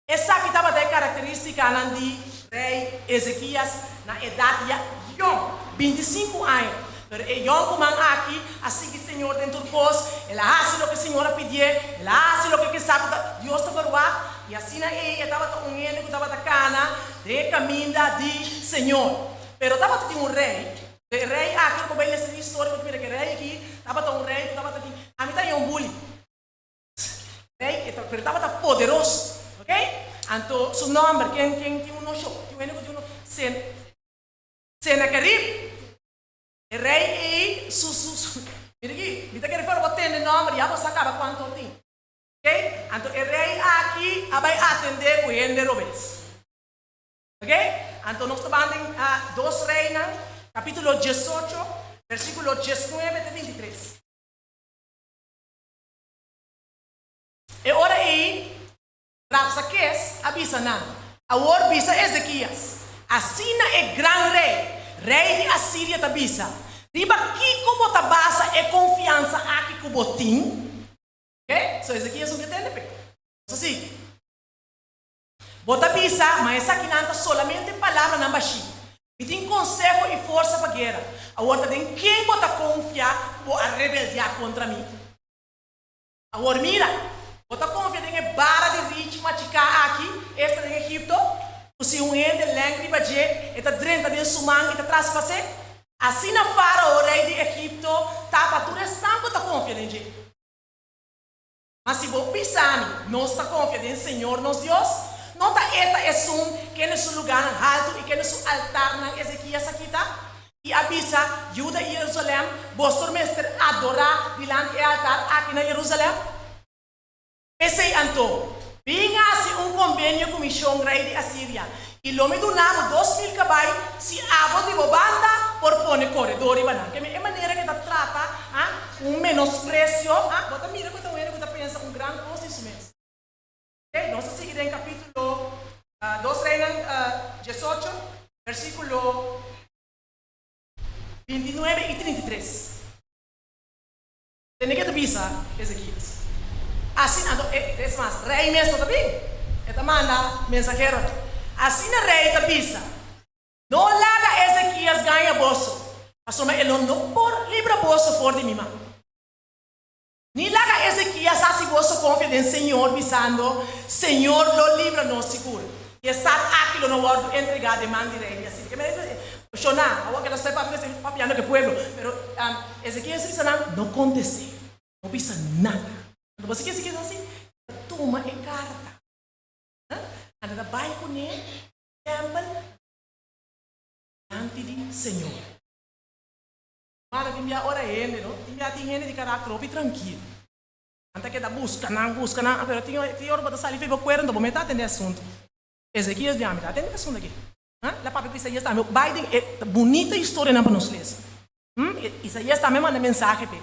Speaker 7: Esaki tabata e karakterístikanan di rei Ezekias na edat ya yòn, 25 aña. Pero e yònkuman aki a sigui Señor den tur kos, el a hasi loke Señor a pidié, el a hasi loke ke sa ku ta Dios ta ferwagt, i asina ei e tabata un hende ku tabata kana den e kaminda di Señor. Pero tabata tin un rei, e rei aki ku bai lesa den historia bo ta mira ku e rei aki tabata un rei ku tabata tin, ami ta haña un buli, rei pero tabata poderoso, ok, anto su nomber ken ken tin un noshon, tin un hende ku tin un noshon, Sen Senakerib, e rei ei su su su, mira aki, mi ta kere for bo tende nomber ya bo sa kaba kuantu tin, ok, anto e rei aki a bai atende ku hende robes. Ok, anto nos ta ban den Dos Reinan, capítulo 18, versículo 19 te 23. E ora ei, Rabsakes a bisa nan, Awor bisa Ezekias, Asina e gran rei, rei di Asiria ta bisa, Riba kiko bo ta basa e konfiansa aki ku bo tin? Ok, so Ezekias no ke tende p'e. Nos a sigui. Bo ta bisa, ma esakinan ta solamente palabranan bashí. Mi tin konseho i forsa pa guera. Awor ta den ken bo ta konfia ku bo a rebeldiá kontra mi? Awor mira, bo ta konfia den e bara di richi machiká aki, esta den Egipto, ku si un hende lènk riba dje, e ta drenta den su man i ta traspas'é? Asina Fárao, rei di Egipto, ta pa tur esnan ku ta konfia den dje. Ma si bo bisa mi, Nos ta konfia den Señor nos Dios, no ta E ta esun kende su lugánan haltu i kende su altarnan Ezekias a kita? I a bisa, Juda i Jerusalèm, boso mester adorá dilanti e altar aki na Jerusalèm? P'esei anto, bin hasi un kombenio ku mi shon rei di Asiria, i lo mi duna bo 2000 kabai si abo di bo banda por pone koredó riba nan. Keme e manera ku e ta trata un menospresio, bo ta mira ku ta un hende ku ta pensa un gran kos di su mes. Ok, nos ta sigui den kapítulo Dos Reinan 18, versíkulo 29 i 33. Tende ke ta bisa Ezekias. Asina, anto e, es mas, rei mes no ta bin, e ta manda mensaheronan. Asina rei ta bisa, No laga Ezekias gaña boso, pasobra e lo no por libra boso for di mi man. Ni laga Ezekias hasi boso konfia den Señor, bisando, Señor lo libra nos sigur, i e stat aki lo no wòrdu entregá den man di rei di Asiria. Ke mester Shona, awor ke ta stoi papia, mester papiando ku e pueblo, pero Ezekias a bisa nan, No kontest'é, no bisa nada. Anto boso ke Ezekias a hasi? El a tuma e karta, anto el a bai kuné tèmpel dilanti di Señor. Mano, tin bia ora hende, no? Tin bia tin hende di karakter hopi trankil. Nan ta keda buska nan, buska nan, pero tin tin ora bo ta sali for bo kuerdo, bo mester atendé asuntu. Ezekias di ami ta atende asuntu aki. El a papia ku Isaías tambe. Bai den e bunita historianan pa nos lesa. Isaías tambe manda mensahe p'e.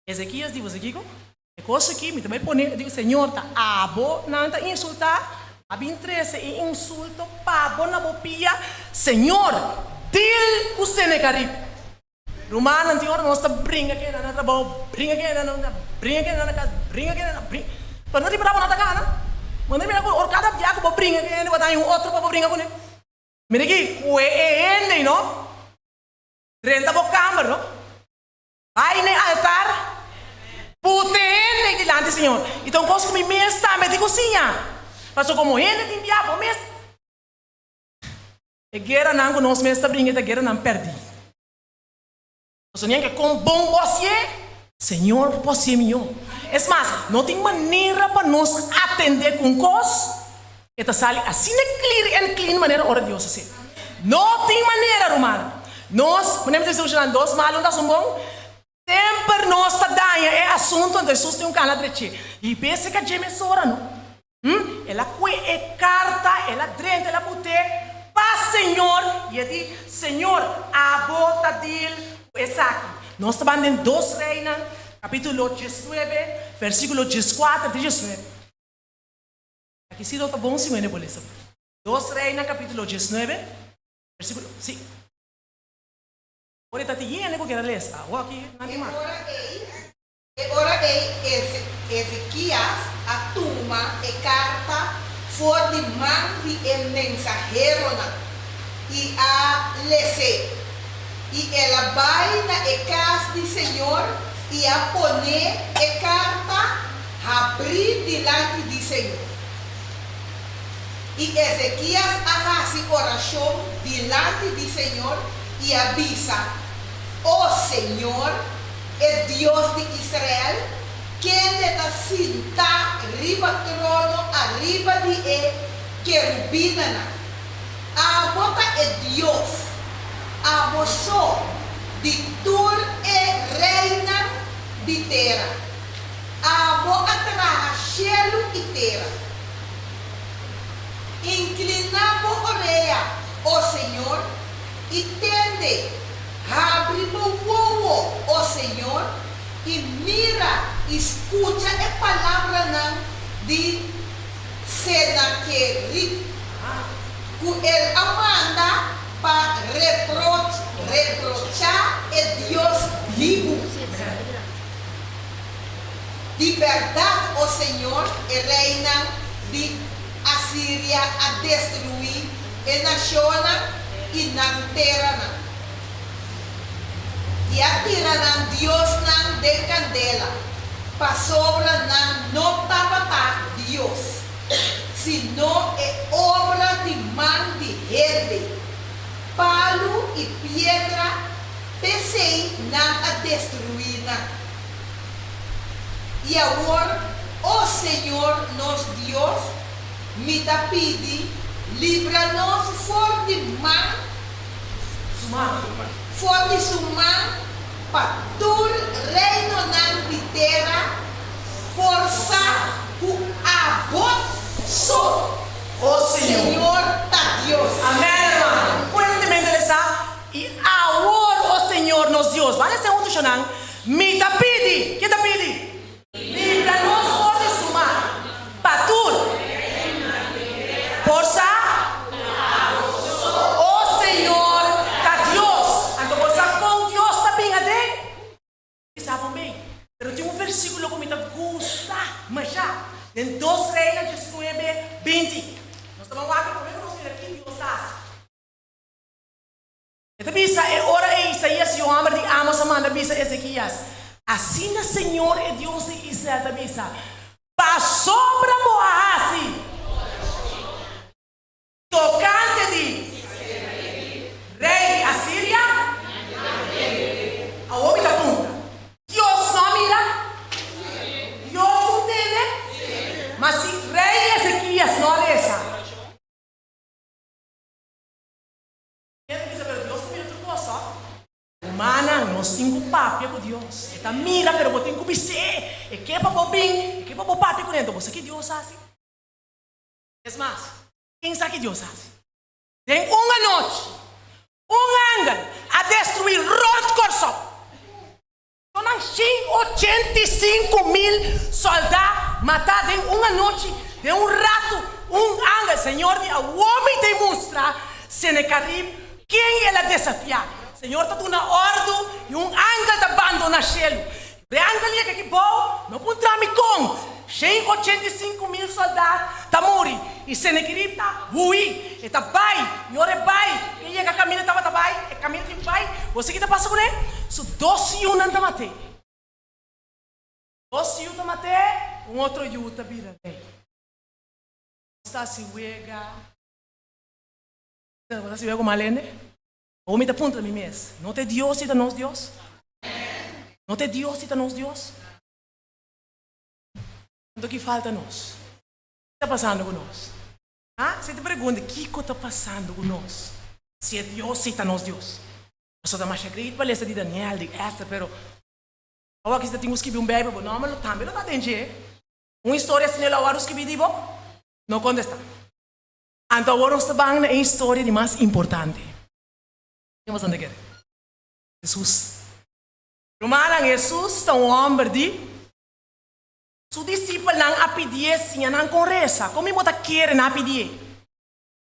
Speaker 7: Ezekias di, Bo sa kiko? E kos aki mi ta bai pone, di, Señor, ta abo nan ta insultá, a bin trese e insulto pa bo na bo pia. Señor, dil ku Senekarib. Rumannan, tin ora nos ta bringa kende na trabou, bringa kende na, bringa kende na kas, bringa kende na, bringa, pero no ripará bo no ta gana. Bo no mira ku ora kada bia ku bo bringa kende, bo ta haña un otro pa bo bringa kuné. Mira aki, kue e hende ei no, drenta bo kamber no, bai na e altar, puta e hende ei dilanti Señor. I ta un kos ku mi mes tambe tin ku siña, pasobra komo hende tin bia bo mes. E gueranan ku nos mes ta bringa ta gueranan pèrdí. Pasobra nian ke kon bon bo hasié, Señor por hasié mihó. Es mas, no tin manera pa nos atendé ku un kos, e ta sali asina clear and clean manera ora Dios hasié. No tin manera, rumannan. Nos, manera mi ta bisa ushanan, dos malu no ta hasi un bon. Semper nos ta daña e asuntu, anto Hesus tin un kala dreché. I bese ka dje mesora no. Hm, el a kue e karta, el a drenta, el a but'é pa Señor, i e di, Señor, abo ta deal ku esaki. Nos ta ban den Dos Reinan, kapítulo diesnuebe, versíkulo dieskuater te diesnuebe. Aki si lo ta bon si wende bo lesa. Dos Reinan, kapítulo diesnuebe, versíkulo, si. Ora e ta tin hende ku kier a lesa, awor aki nan tin mas.
Speaker 8: E ora ei, e ora ei Ezekias a tuma e karta for di man di e mensaheronan i a les'é. I el a bai na e kas di señor i a pone e karta habrí dilanti di señor. I Ezekias a hasi orashon dilanti di señor i a bisa, O señor, e Dios di Israel, kende ta sintá riba trono ariba di e kerubinanan, abo ta e Dios, abo so, di tur e reinan di tera. Abo a traha shelu i tera. Inkliná bo orea, o Señor, i tende, habri bo wowo, o Señor, i mira i skucha e palabranan di Senakerib, ku el a manda pa reprochá e Dios bibu. Di bèrdat, o Señor, e reinan di Asiria a destruí e nashonnan i nan teranan, i a tira nan diosnan den kandela, pasobra nan no tabata dios, sino e obra di man di hende, palu i piedra, p'esei nan a destruí nan. I awor, o Señor nos Dios, mi ta pidi, libra nos for di man, for di su man, pa tur reinonan di tera por sa ku abo so,
Speaker 7: O Señor.
Speaker 8: Señor, ta Dios.
Speaker 7: Amèn, hermano. Fuertemente lesa. I awor, o Señor nos Dios, ban lesa huntu shonan, Mi ta pidi, ken ta pidi? Libra nos for di su man, pa tur por sa, o Señor, ta Dios. Anto bo sa kon Dios ta bin aden? Mi sa bon bei, pero tin un versíkulo ku mi ta gusta masha, den Dos Reina diesnuebe, binti. Nos ta ban wak e promé ku nos mira ki Dios ta hasi. E ta bisa, E ora ei Isaías yu hòmber di Amos a manda bisa Ezekias, Asina señor e Dios di Israel ta bisa, Pasobra bo a hasi tokante di rei di Asiria, awor mi ta puntra, Dios no a mira? Dios un tende? Ma si rei Ezekias no a resa. Ken ta bisa, Pero Dios ta mira tur kos, òf? Rumannan, nos tin ku papia ku Dios. E ta mira, pero bo tin ku bis'é. E ke pa bo bin, e ke pa bo papia kuné. Anto bo sa ki Dios hasi? Es mas. Ken sa ki Dios hasi? Den un anochi, un angel a destruí rònt Kòrsou. Sonan 185 mil sòldá matá den un anochi, den un ratu, un angel. Señor di awor mi ta mustra Senakerib ken el a desafiá. Señor ta duna òrdu i un angel ta bandoná shelu. E angel yega aki bou, no puntra mi kon. 185 mil sòldá ta muri i Senakerib ta hui. E ta bai, i ora e bai, e yega kaminda tabata bai, e kaminda tin bai. Bo sa ki ta pasa kuné? Su dos yunan ta mat'é. Dos yu ta mat'é, un otro yu ta bira rei. Ta hasi wega. Ta hasi wega ku mal hende? O mi ta puntra mi mes, no ta Dios ta nos Dios? No ta Dios ta nos Dios? Anto ki falta nos? Kiko ta pasando ku nos? Ah, si ta pregunta, kiko ta pasando ku nos? Si e Dios ta nos Dios. Paso ta mas great pa lesa di Daniel, di Esther, pero awor aki si tin ku skirbi un Beibel, bo nòmber tambe lo ta den dje. Un historia asina lo a skirbi di bo? No kontestá. Anto awor nos ta ban na e historia di mas importante. Ken bo kere? Jesus. Rumannan, Jesus ta un hòmber di su disipelnan a pidié siña nan kon resa. Kon mi bo ta kere nan a pidié?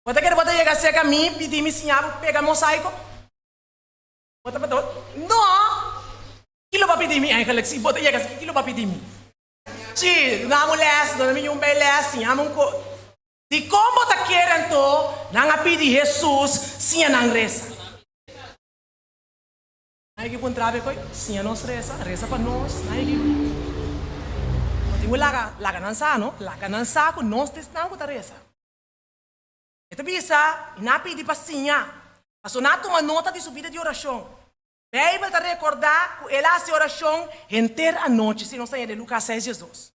Speaker 7: Bo ta kere bo ta yega serka mi pidi mi siña bo pega mosaiko? Bo ta No! Kiko bo a pidi mi eigenlijk? Si bo ta yega kiko bo a pidi mi? Si, duna mi les, duna mi un bei les, siña mi un ko. Di kon bo ta kere anto nan a pidi Jesus siña nan resa? Nan a puntra be koi, siña nos resa, resa pa nos, nan a No tin laga, laga nan sa, no? Laga nan sa ku nos ta esnan ku ta resa. E ta bisa, nan a pidi pa siña. Paso nan a tuma nota di su bida di orashon. Beibel ta rekordá ku el a hasi orashon henter anochi, si nos ta den Lukas 6, 2.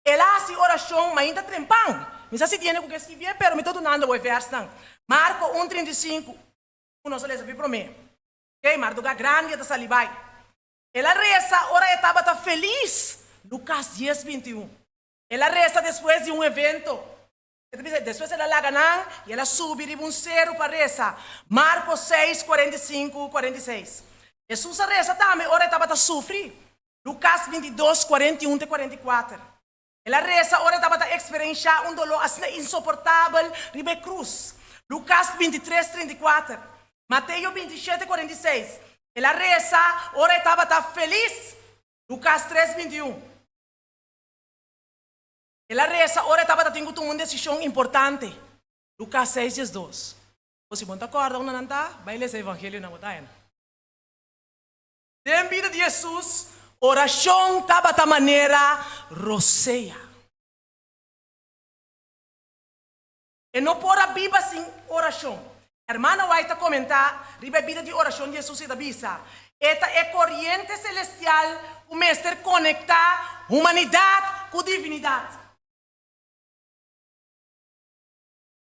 Speaker 7: El a hasi orashon mainta trempan. Mi sa si tiene ku skirbi, pero mi ta dunando e vèrsnan. Marko 1:35. Nos a lesa promé. Ok, mardugá grandi ta sali bai. El a resa ora e tabata felis. Lukas 10, 21. El a resa despues di un evento. Despues el a laga nan i el a subi riba un seru pa resa. Marko 6, 45, 46. Jesus a resa tambe ora e tabata sufri. Lukas 22, 41 te 44. El a resa ora e tabata eksperensiá un doló asina insoportabel riba krus. Lukas 23, 34. Mateo 27, 46. El a resa ora e tabata felis. Lukas 3, 21. El a resa ora e tabatin ku tuma un desishon importante. Lukas 6, 2. Si bo ta kòrda unda nan ta, bai lesa evangelio na botaya. Den bida di Jesus, orashon tabata manera rosea. E no por a biba sin orashon. Hermana White a komentá riba bida di orashon di Jesus e ta bisa. E ta e koriente selestial ku mester konektá humanidat ku divinidat.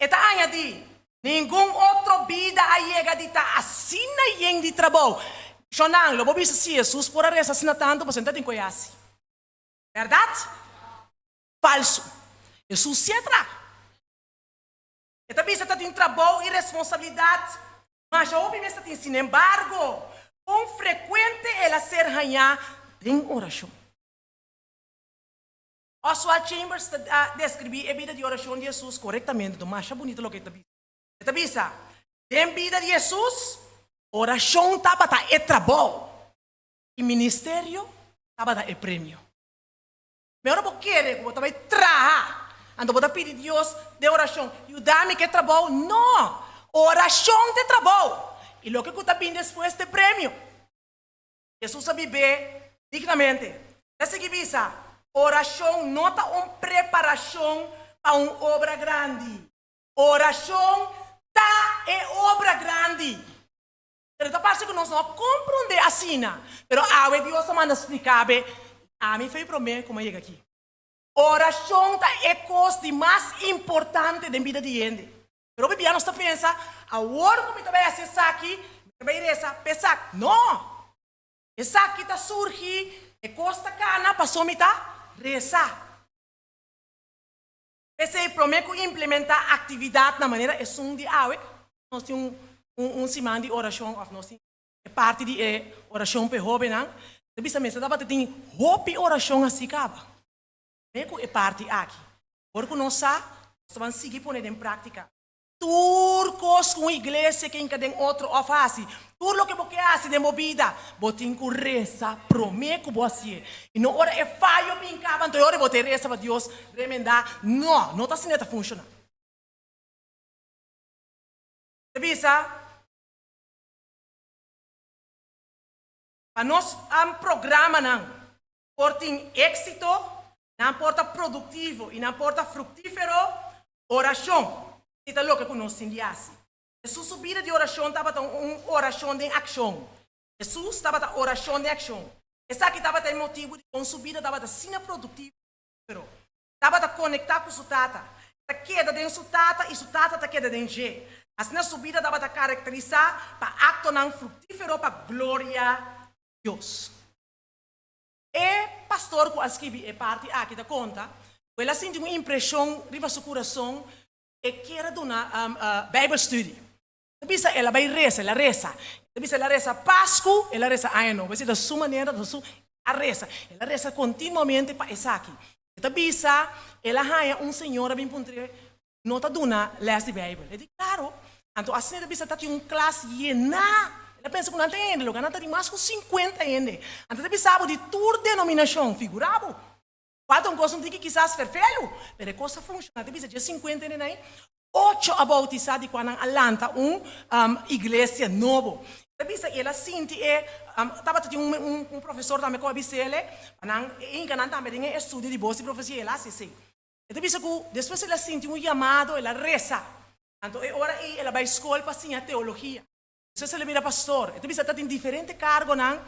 Speaker 7: E ta añadí, ningun otro bida a yega di ta asina yen di trabou. Shonnan, lo bo bisa si Jesus por a resa asina tantu, pasobra e no tin kos hasi. Bèrdat? Falsu. Jesus sí a traha. E ta bisa tabatin trabou i responsabilidat, mas hopi mes tabatin. Sin embargo, kon frekuente el a ser hañá den orashon. Oswald Chambers ta deskribí e bida di orashon di Jesus korektamente, mas bunita loke e ta bisa. E ta bisa, den bida di Jesus, orashon tabata e trabou i ministerio tabata e premio. Mehor bo kere ku bo ta bai traha, anto bo ta pidi Dios den orashon, yuda mi ku e trabou. No, orashon ta e trabou. I loke ku ta bin despues ta e premio. Jesus a biba dignamente. E ta sigui bisa, orashon no ta un preparashon pa un obra grandi. Orashon ta e obra grandi. Pero ta parse ku nos no a komprondé asina. Pero awe Dios a manda splika be, ami for di promé ku mi a yega aki. Orashon ta e kos di mas importante den bida di hende. Pero bibia nos ta pensa, awor ku mi ta bai hasi esaki, mi ta bai resa pa esaki. No! Esaki ta surgi, e kos ta kana, paso mi ta resa. P'esei promé ku implementá aktividatnan manera esun di awe, nos tin un un siman di orashon òf nos tin e parti di e orashon pa e hóbennan, ta bisa mester tabata tin hopi orashon hasi kaba promé ku e parti aki. Ora ku nos sa, nos ta ban sigui pone den práktika. Tur kos ku un iglesia ke hinka den otro òf hasi, tur loke bo ke hasi den bo bida, bo tin ku resa promé ku bo hasié. I no ora e fayo bin kaba, anto e ora bo ta e resa pa Dios remendá. No, no ta asina e ta funshoná. Ta bisa, Pa nos programanan por tin éksito, nan por ta produktivo i nan por ta fruktífero, orashon si ta loke ku nos tin di hasi. Hesus su bida di orashon tabata un orashon den akshon. Hesus tabata orashon den akshon. Esaki tabata e motibu dikon su bida tabata asina produktivo i fruktífero. Tabata konektá ku su Tata. E ta keda den su Tata i su Tata ta keda den dje. Asina su bida tabata karakterisá pa aktonan fruktífero pa gloria di Dios. E pastor ku a skibi e parti aki ta konta ku el a sinti un impreshon riba su kurason ku e kier a duna Bijbelstudie. E ta bisa el a bai resa, el a resa. E ta bisa el a resa Pasku, el a resa Aña Nobo. Esei ta su manera, ta su a resa. El a resa kontinuamente pa esaki. E ta bisa el a haña un señora bin puntr'é no ta duna les di Bijbel. E di, Claro. Anto asina e ta bisa ta tin un klas yená. El a pensa ku nan ta hende, loke nan ta tin mas ku sinkuenta hende. Anto e ta bisa bo di tur denominashon. Figurá bo. Kual ta un kos un tiki kisas ferfelu, pero e kos ta funshoná. E ta bisa dje sinkuenta hende nan ei, ocho a boutisá di kua nan a lanta un iglesia nobo. E ta bisa el a sinti e tabata tin un profesor tambe ku a bis'el pa nan hinka nan tambe den e estudio di bos di profesia. El a hasi esei. E ta bisa ku despues el a sinti un yamado, el a resa. Anto e ora ei el a bai skol pa siña teologia. Despues el a bira pastor. E ta bisa ta tin diferente kargonan.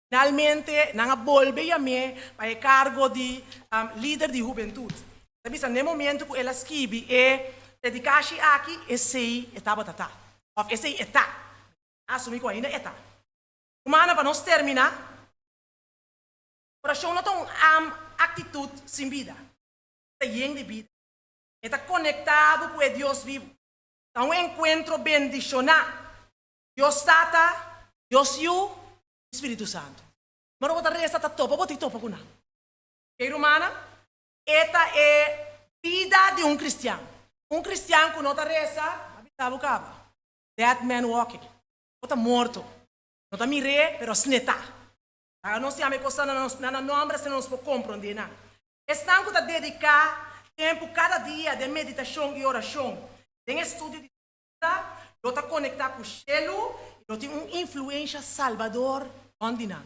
Speaker 7: Finalmente nan a bolbe yam'é pa e kargo di lider di hubentut. E ta bisa n'e momento ku el a skibi e predikashi aki, esei e tabata ta. Òf esei e ta. Mi a asumí ku ainda e ta. Rumannan, pa nos terminá, orashon no ta un aktitut sin bida. Ta yen di bida. E ta konektá bo ku e Dios bibu. Ta un enkuentro bendishoná. Dios Tata, Dios Yu i Spiritu Santu. Mara bo ta resa ta topa bo tin topa ku nan. Oke rumannan? E ta e bida di un kristian. Un kristian ku no ta resa, a bisa bo kaba. Dead man walking. Bo ta morto. No ta mir'é, pero asina e ta. Laga nos yama e kosnan na nan nòmber asina nos por komprondé nan. Esnan ku ta dediká tempu kada dia den meditashon i orashon, den estudio di Skritura, lo ta konektá ku shelu i lo tin un influensha salbador rònt di nan.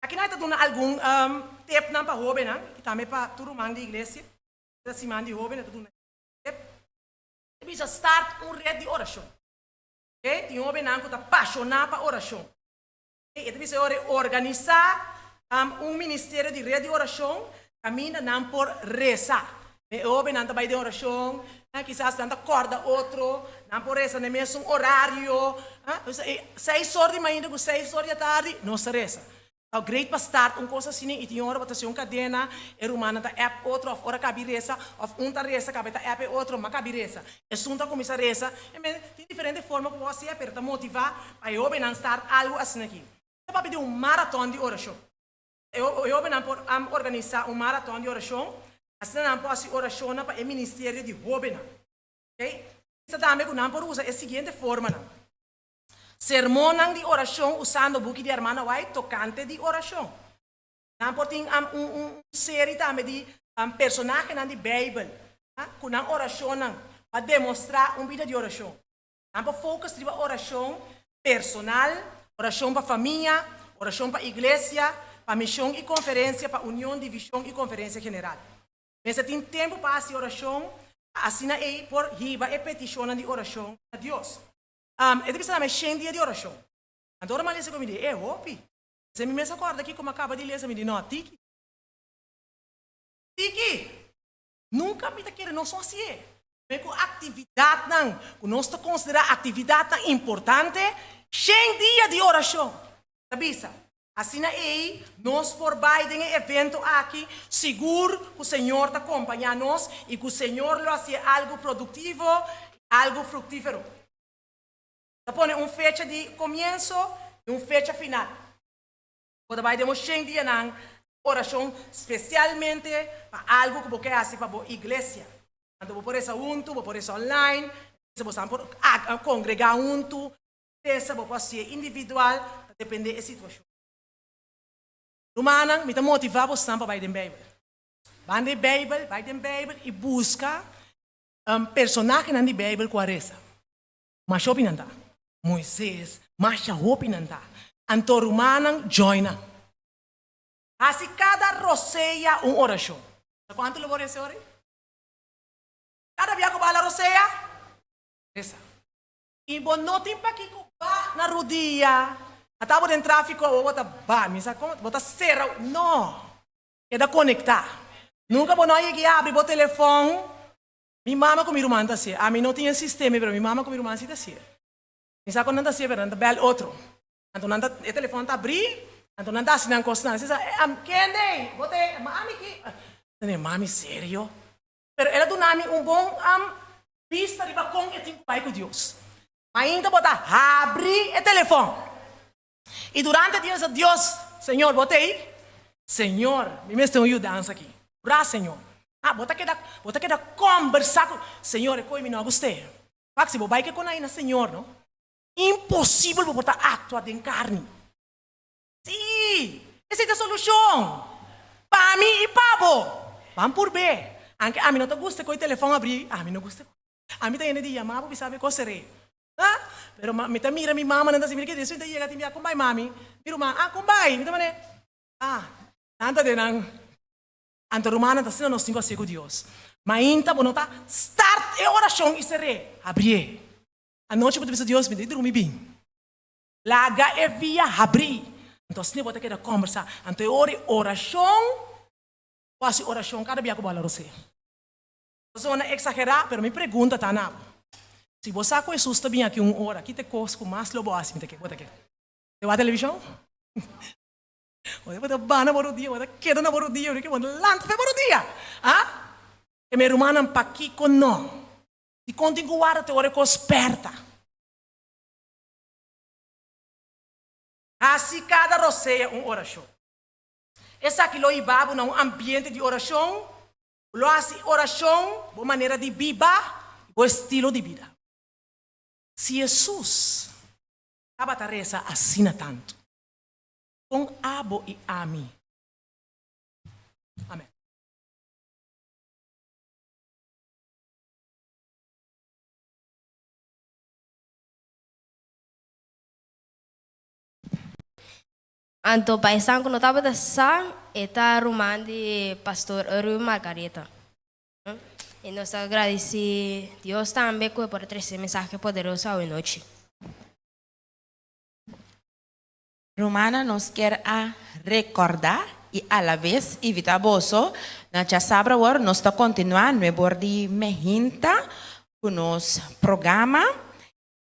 Speaker 7: Akinan e ta duna algun tepnan pa hóbennan i tambe pa tur ruman di iglesia. E ta siman di hóben, e ta duna tep. E bisa start un ret di orashon. Tin hóbennan ku ta pashoná pa orashon. E ta bisa e ora e organisá un ministerio di ret di orashon kaminda nan por resa. E hóbennan ta bai den orashon, kisas nan ta kòrda otro, nan por resa na e mesun orario. Seis or di mainta ku seis or di atardi nos ta resa. Ta great pa start un kos asina i tin ora bo ta hasi un kadena, e rumannan ta app otro òf ora kabi resa òf un ta resa kabe ta app e otro ma kabi resa. Esun ta kuminsá resa. E men tin diferente forma ku bo hasié pero ta motivá pa e hóbennan start algu asina aki. Ta papia di un maraton di orashon. E hóbennan por organisá un maraton di orashon asina nan por hasi orashonnan pa e ministerio di hóbennan. Oke. Bisa tambe ku nan por usa e siguiente formanan. Sermonnan di orashon usando buki di Hermana White tokante di orashon. Nan por tin un seri tambe di personahenan di Beibel ku nan orashonnan pa demostrá un bida di orashon. Nan por focus riba orashon personal, orashon pa famia, orashon pa iglesia, pa mishon i konferensia, pa union di vishon i konferensia general. Mester tin tempu pa hasi orashon pa asina ei por hiba e petishonnan di orashon na Dios. E ta bisa na mi shen dia di orashon. Anto ora mi a lesa ku mi di, e hopi. Esei mi mes a kòrda kiko mi a kaba di lesa, mi di, no, tiki. Tiki! Nunka mi ta kere nos no hasié. Me ku aktividatnan ku nos ta konsiderá aktividatnan importante, shen dia di orashon. Ta bisa. Asina ei nos por bai den e evento aki sigur ku Señor ta kompañá nos i ku Señor lo hasié algu produktivo i algu fruktífero. Ta pone un fecha di komienso i un fecha final. Bo ta bai den un shen dianan di orashon spesialmente pa algu ku bo ke hasi pa bo iglesia. Anto bo por resa huntu, bo por resa online, bo por kongregá huntu, Resa bo por hasié individual, ta dependé e situashon. Rumannan, mi ta motivá bosnan pa bai den Beibel. Ban den Beibel, bai den Beibel i buska personahenan di Beibel ku a resa. Masha hopi nan ta. Moises, masha hopi nan ta. Anto rumannan, join nan. Hasi kada rosea un orashon. Sa kuantu lo bo resa ora ei? Kada bia ku bo hala rosea, resa. I bo no tin pakiko ba na rudia. Ata bo den trafiko awor bo ta ba. Mi sa kon bo ta sera. No. Keda konektá. Nunka bo no a yega i abri bo telefòn. Mi mama ku mi ruman ta hasié. Ami no tin e sistema pero mi mama ku mi ruman si ta hasié. Mi sa kon nan ta hasié pero nan ta bèl otro. Anto nan ta e telefòn ta abrí anto nan ta hasi nan kosnan. Si sa kende bo ta e mami ki. Mami serio? Pero el a duna mi un bon bista riba kon e tin ku bai ku Dios. Mainta bo ta habri e telefòn. I durante dia sa Dios, Señor, bo ta ei? Señor, mi mester un yudansa aki. Ora, Señor. Ah, bo ta keda, bo ta keda kombersá ku Señor, e koe mi no a gust'é. Wak, si bo bai ke kon ai na Señor, no? Imposibel bo por ta aktua den karni. Sí! Esei ta solushon! Pa mi i pa bo! Ban purb'é! Anke ami no ta gusta ku e telefòn abrí, ami no gusta ku. Ami ta hende di yama bo bisa mi kos ser'é. Ha? Pero mi ta mira mi mamanan ta hasi, mira ki dia mi ta yega tin bia, kon bai mami? Mi ruman, ah kon bai? Mi ta manera, ah, nan ta den nan. Anto rumannan ta asina nos tin ku hasié ku Dios. Mainta bo no ta start e orashon i ser'é, abrié. Anochi bo ta bisa Dios, mi ta drumi bin. Laga e via habrí. Anto asina bo ta keda kòmbersá. Anto e ora di orashon, bo hasi orashon kada bia ku bo hala rosé. Ta zona eksagerá, pero mi pregunta ta na bo, Si bo sa ku Hesus ta bin aki un ora, ki ta e kos ku mas lo bo hasi? Mi ta ke, bo ta ke te wak televishon? Bo ta bana bo rudia, bo ta keda na bo rudia, bo ta lanta fe bo rudia. Ah? E mi rumannan, pakiko no? Dikon tin ku warda te ora e kos pèrta? Hasi kada rosea un orashon. Esaki lo hiba bo na un ambiente di orashon ku lo hasi orashon bo manera di biba i bo estilo di bida. Si Hesus tabata resa asina tantu, kon abo i ami? Amen.
Speaker 6: Anto pa esnan ku no tabata sa, e ta ruman di Pastor Erwin Margaretha. I nos ta gradisí Dios tambe ku e por a trese e mensahe poderoso awenochi.
Speaker 5: Rumannan nos kier a rekordá i alabes invitá boso na djasabra awor nos ta kontinuá nuebor di mehinta ku nos programa.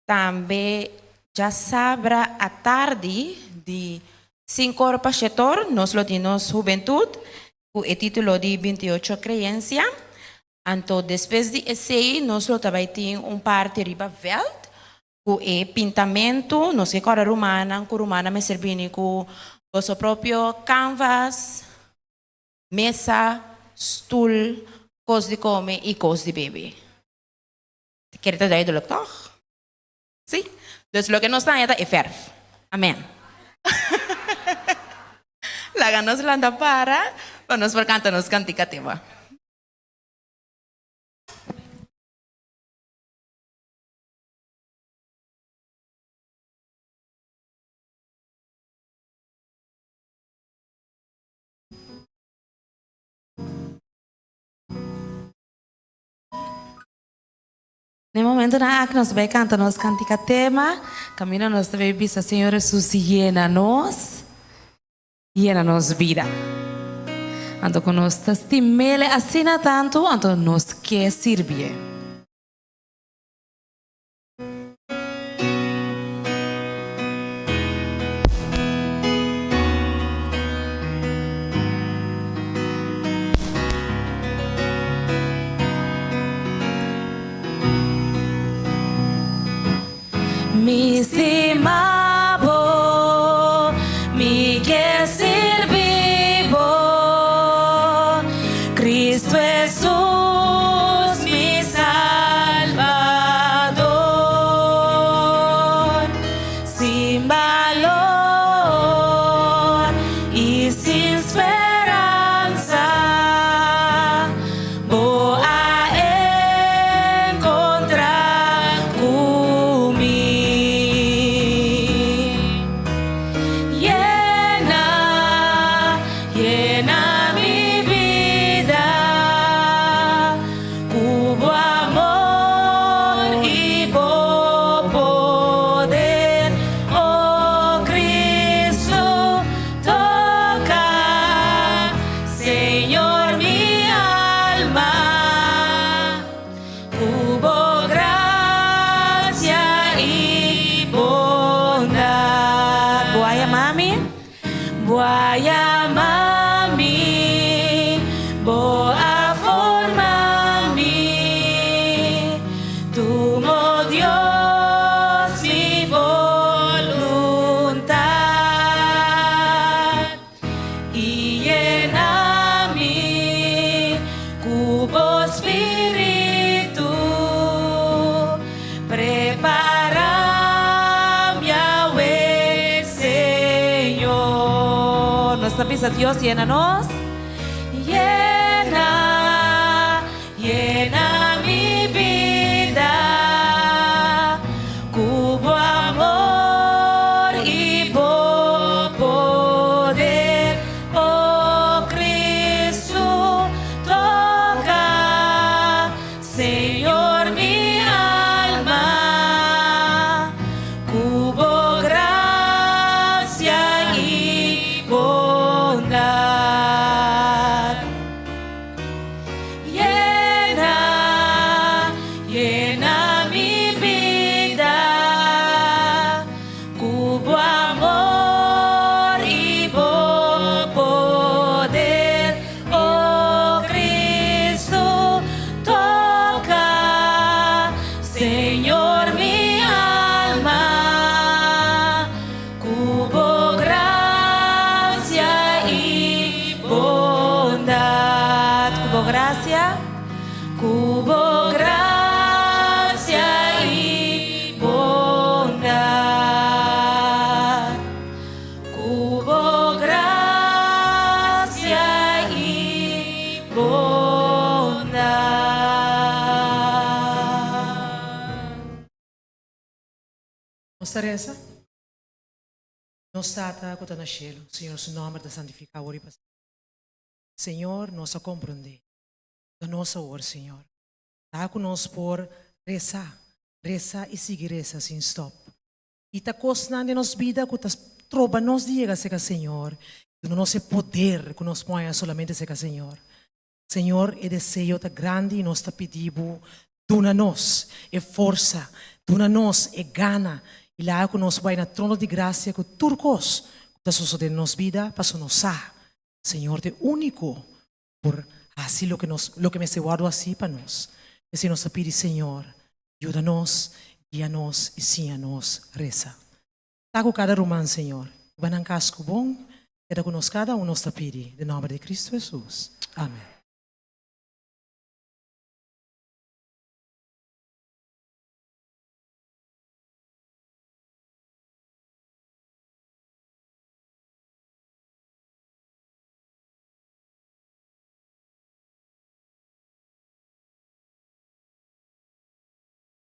Speaker 5: Tambe djasabra atardi di sinku or pa shetor nos lo tin nos hubentud ku e titulo di 28 Creencia. Anto despues di esei nos lo ta bai tin un parti riba veld ku e pintamentu. Nos ke kòrda rumannan ku rumannan mester bini ku boso propio canvas, mesa, stul, kos di kome i kos di bebe. Kere ta duidelijk toch? Si? Dus loke nos ta haña ta e verf. Amen. Laga nos lanta para pa nos por kanta nos kantika tema.
Speaker 1: Na e momentonan aki nos ta bai kanta nos kantika tema, kaminda nos ta bai bisa Señor Hesus yena nos, yena nos bida. Anto ku nos ta stim'El asina tantu, anto nos ke sirbié.
Speaker 2: Mi stima bo, mi ke sirbi bo, Cristo Hesus mi Salbador. Sin balor i sin speransa, bo a enkontrá ku mi. Yena, yena mi bida ku bo amor i bo poder. O Cristo, toka, Señor, mi alma ku bo grasia i bondat.
Speaker 1: Bo a yama mi,
Speaker 2: Bo a yama mi, bo a forma mi, Tuma, Dios, mi boluntat i yena mi ku bo spiritu. Prepará mi awe, Señor.
Speaker 1: Nos ta bisa Dios yena nos.
Speaker 2: Yena, yena mi bida ku bo amor i bo poder. O Cristo, toka, Señor, mi alma ku bo grasia i bondat. Yena, yena mi bida ku bo amor i bo poder. O Cristo, toka, Señor, mi alma ku bo grasia i bondat.
Speaker 1: Ku bo grasia,
Speaker 2: Ku bo grasia i bondat. Ku bo grasia i bondat.
Speaker 7: Nos ta resa. Nos Tata ku ta na shelu, Señor su nòmber ta santifiká awor i pa semper. Señor, nos a komprondé. Da nos awor, Señor, ta ku nos por resa, resa i sigui resa sin stòp. I ta kosnan den nos bida ku ta troba nos di yega serka Señor, duna nos e poder ku nos por haña solamente serka Señor. Señor, e deseo ta grandi i nos ta pidi Bo duna nos e forsa, duna nos e gana i laga ku nos bai na trono di grasia ku tur kos ku ta sosodé den nos bida, pasobra nos sa, Señor ta e úniko por hasi loke nos loke mester wòrdu hasi pa nos. P'esei nos ta pidi Señor, yuda nos, guia nos i siña nos resa. Ta ku kada ruman, Señor. Riba nan kas ku bon, keda ku nos kada un nos ta pidi, den nòmber di Kristu Hesus. Amen.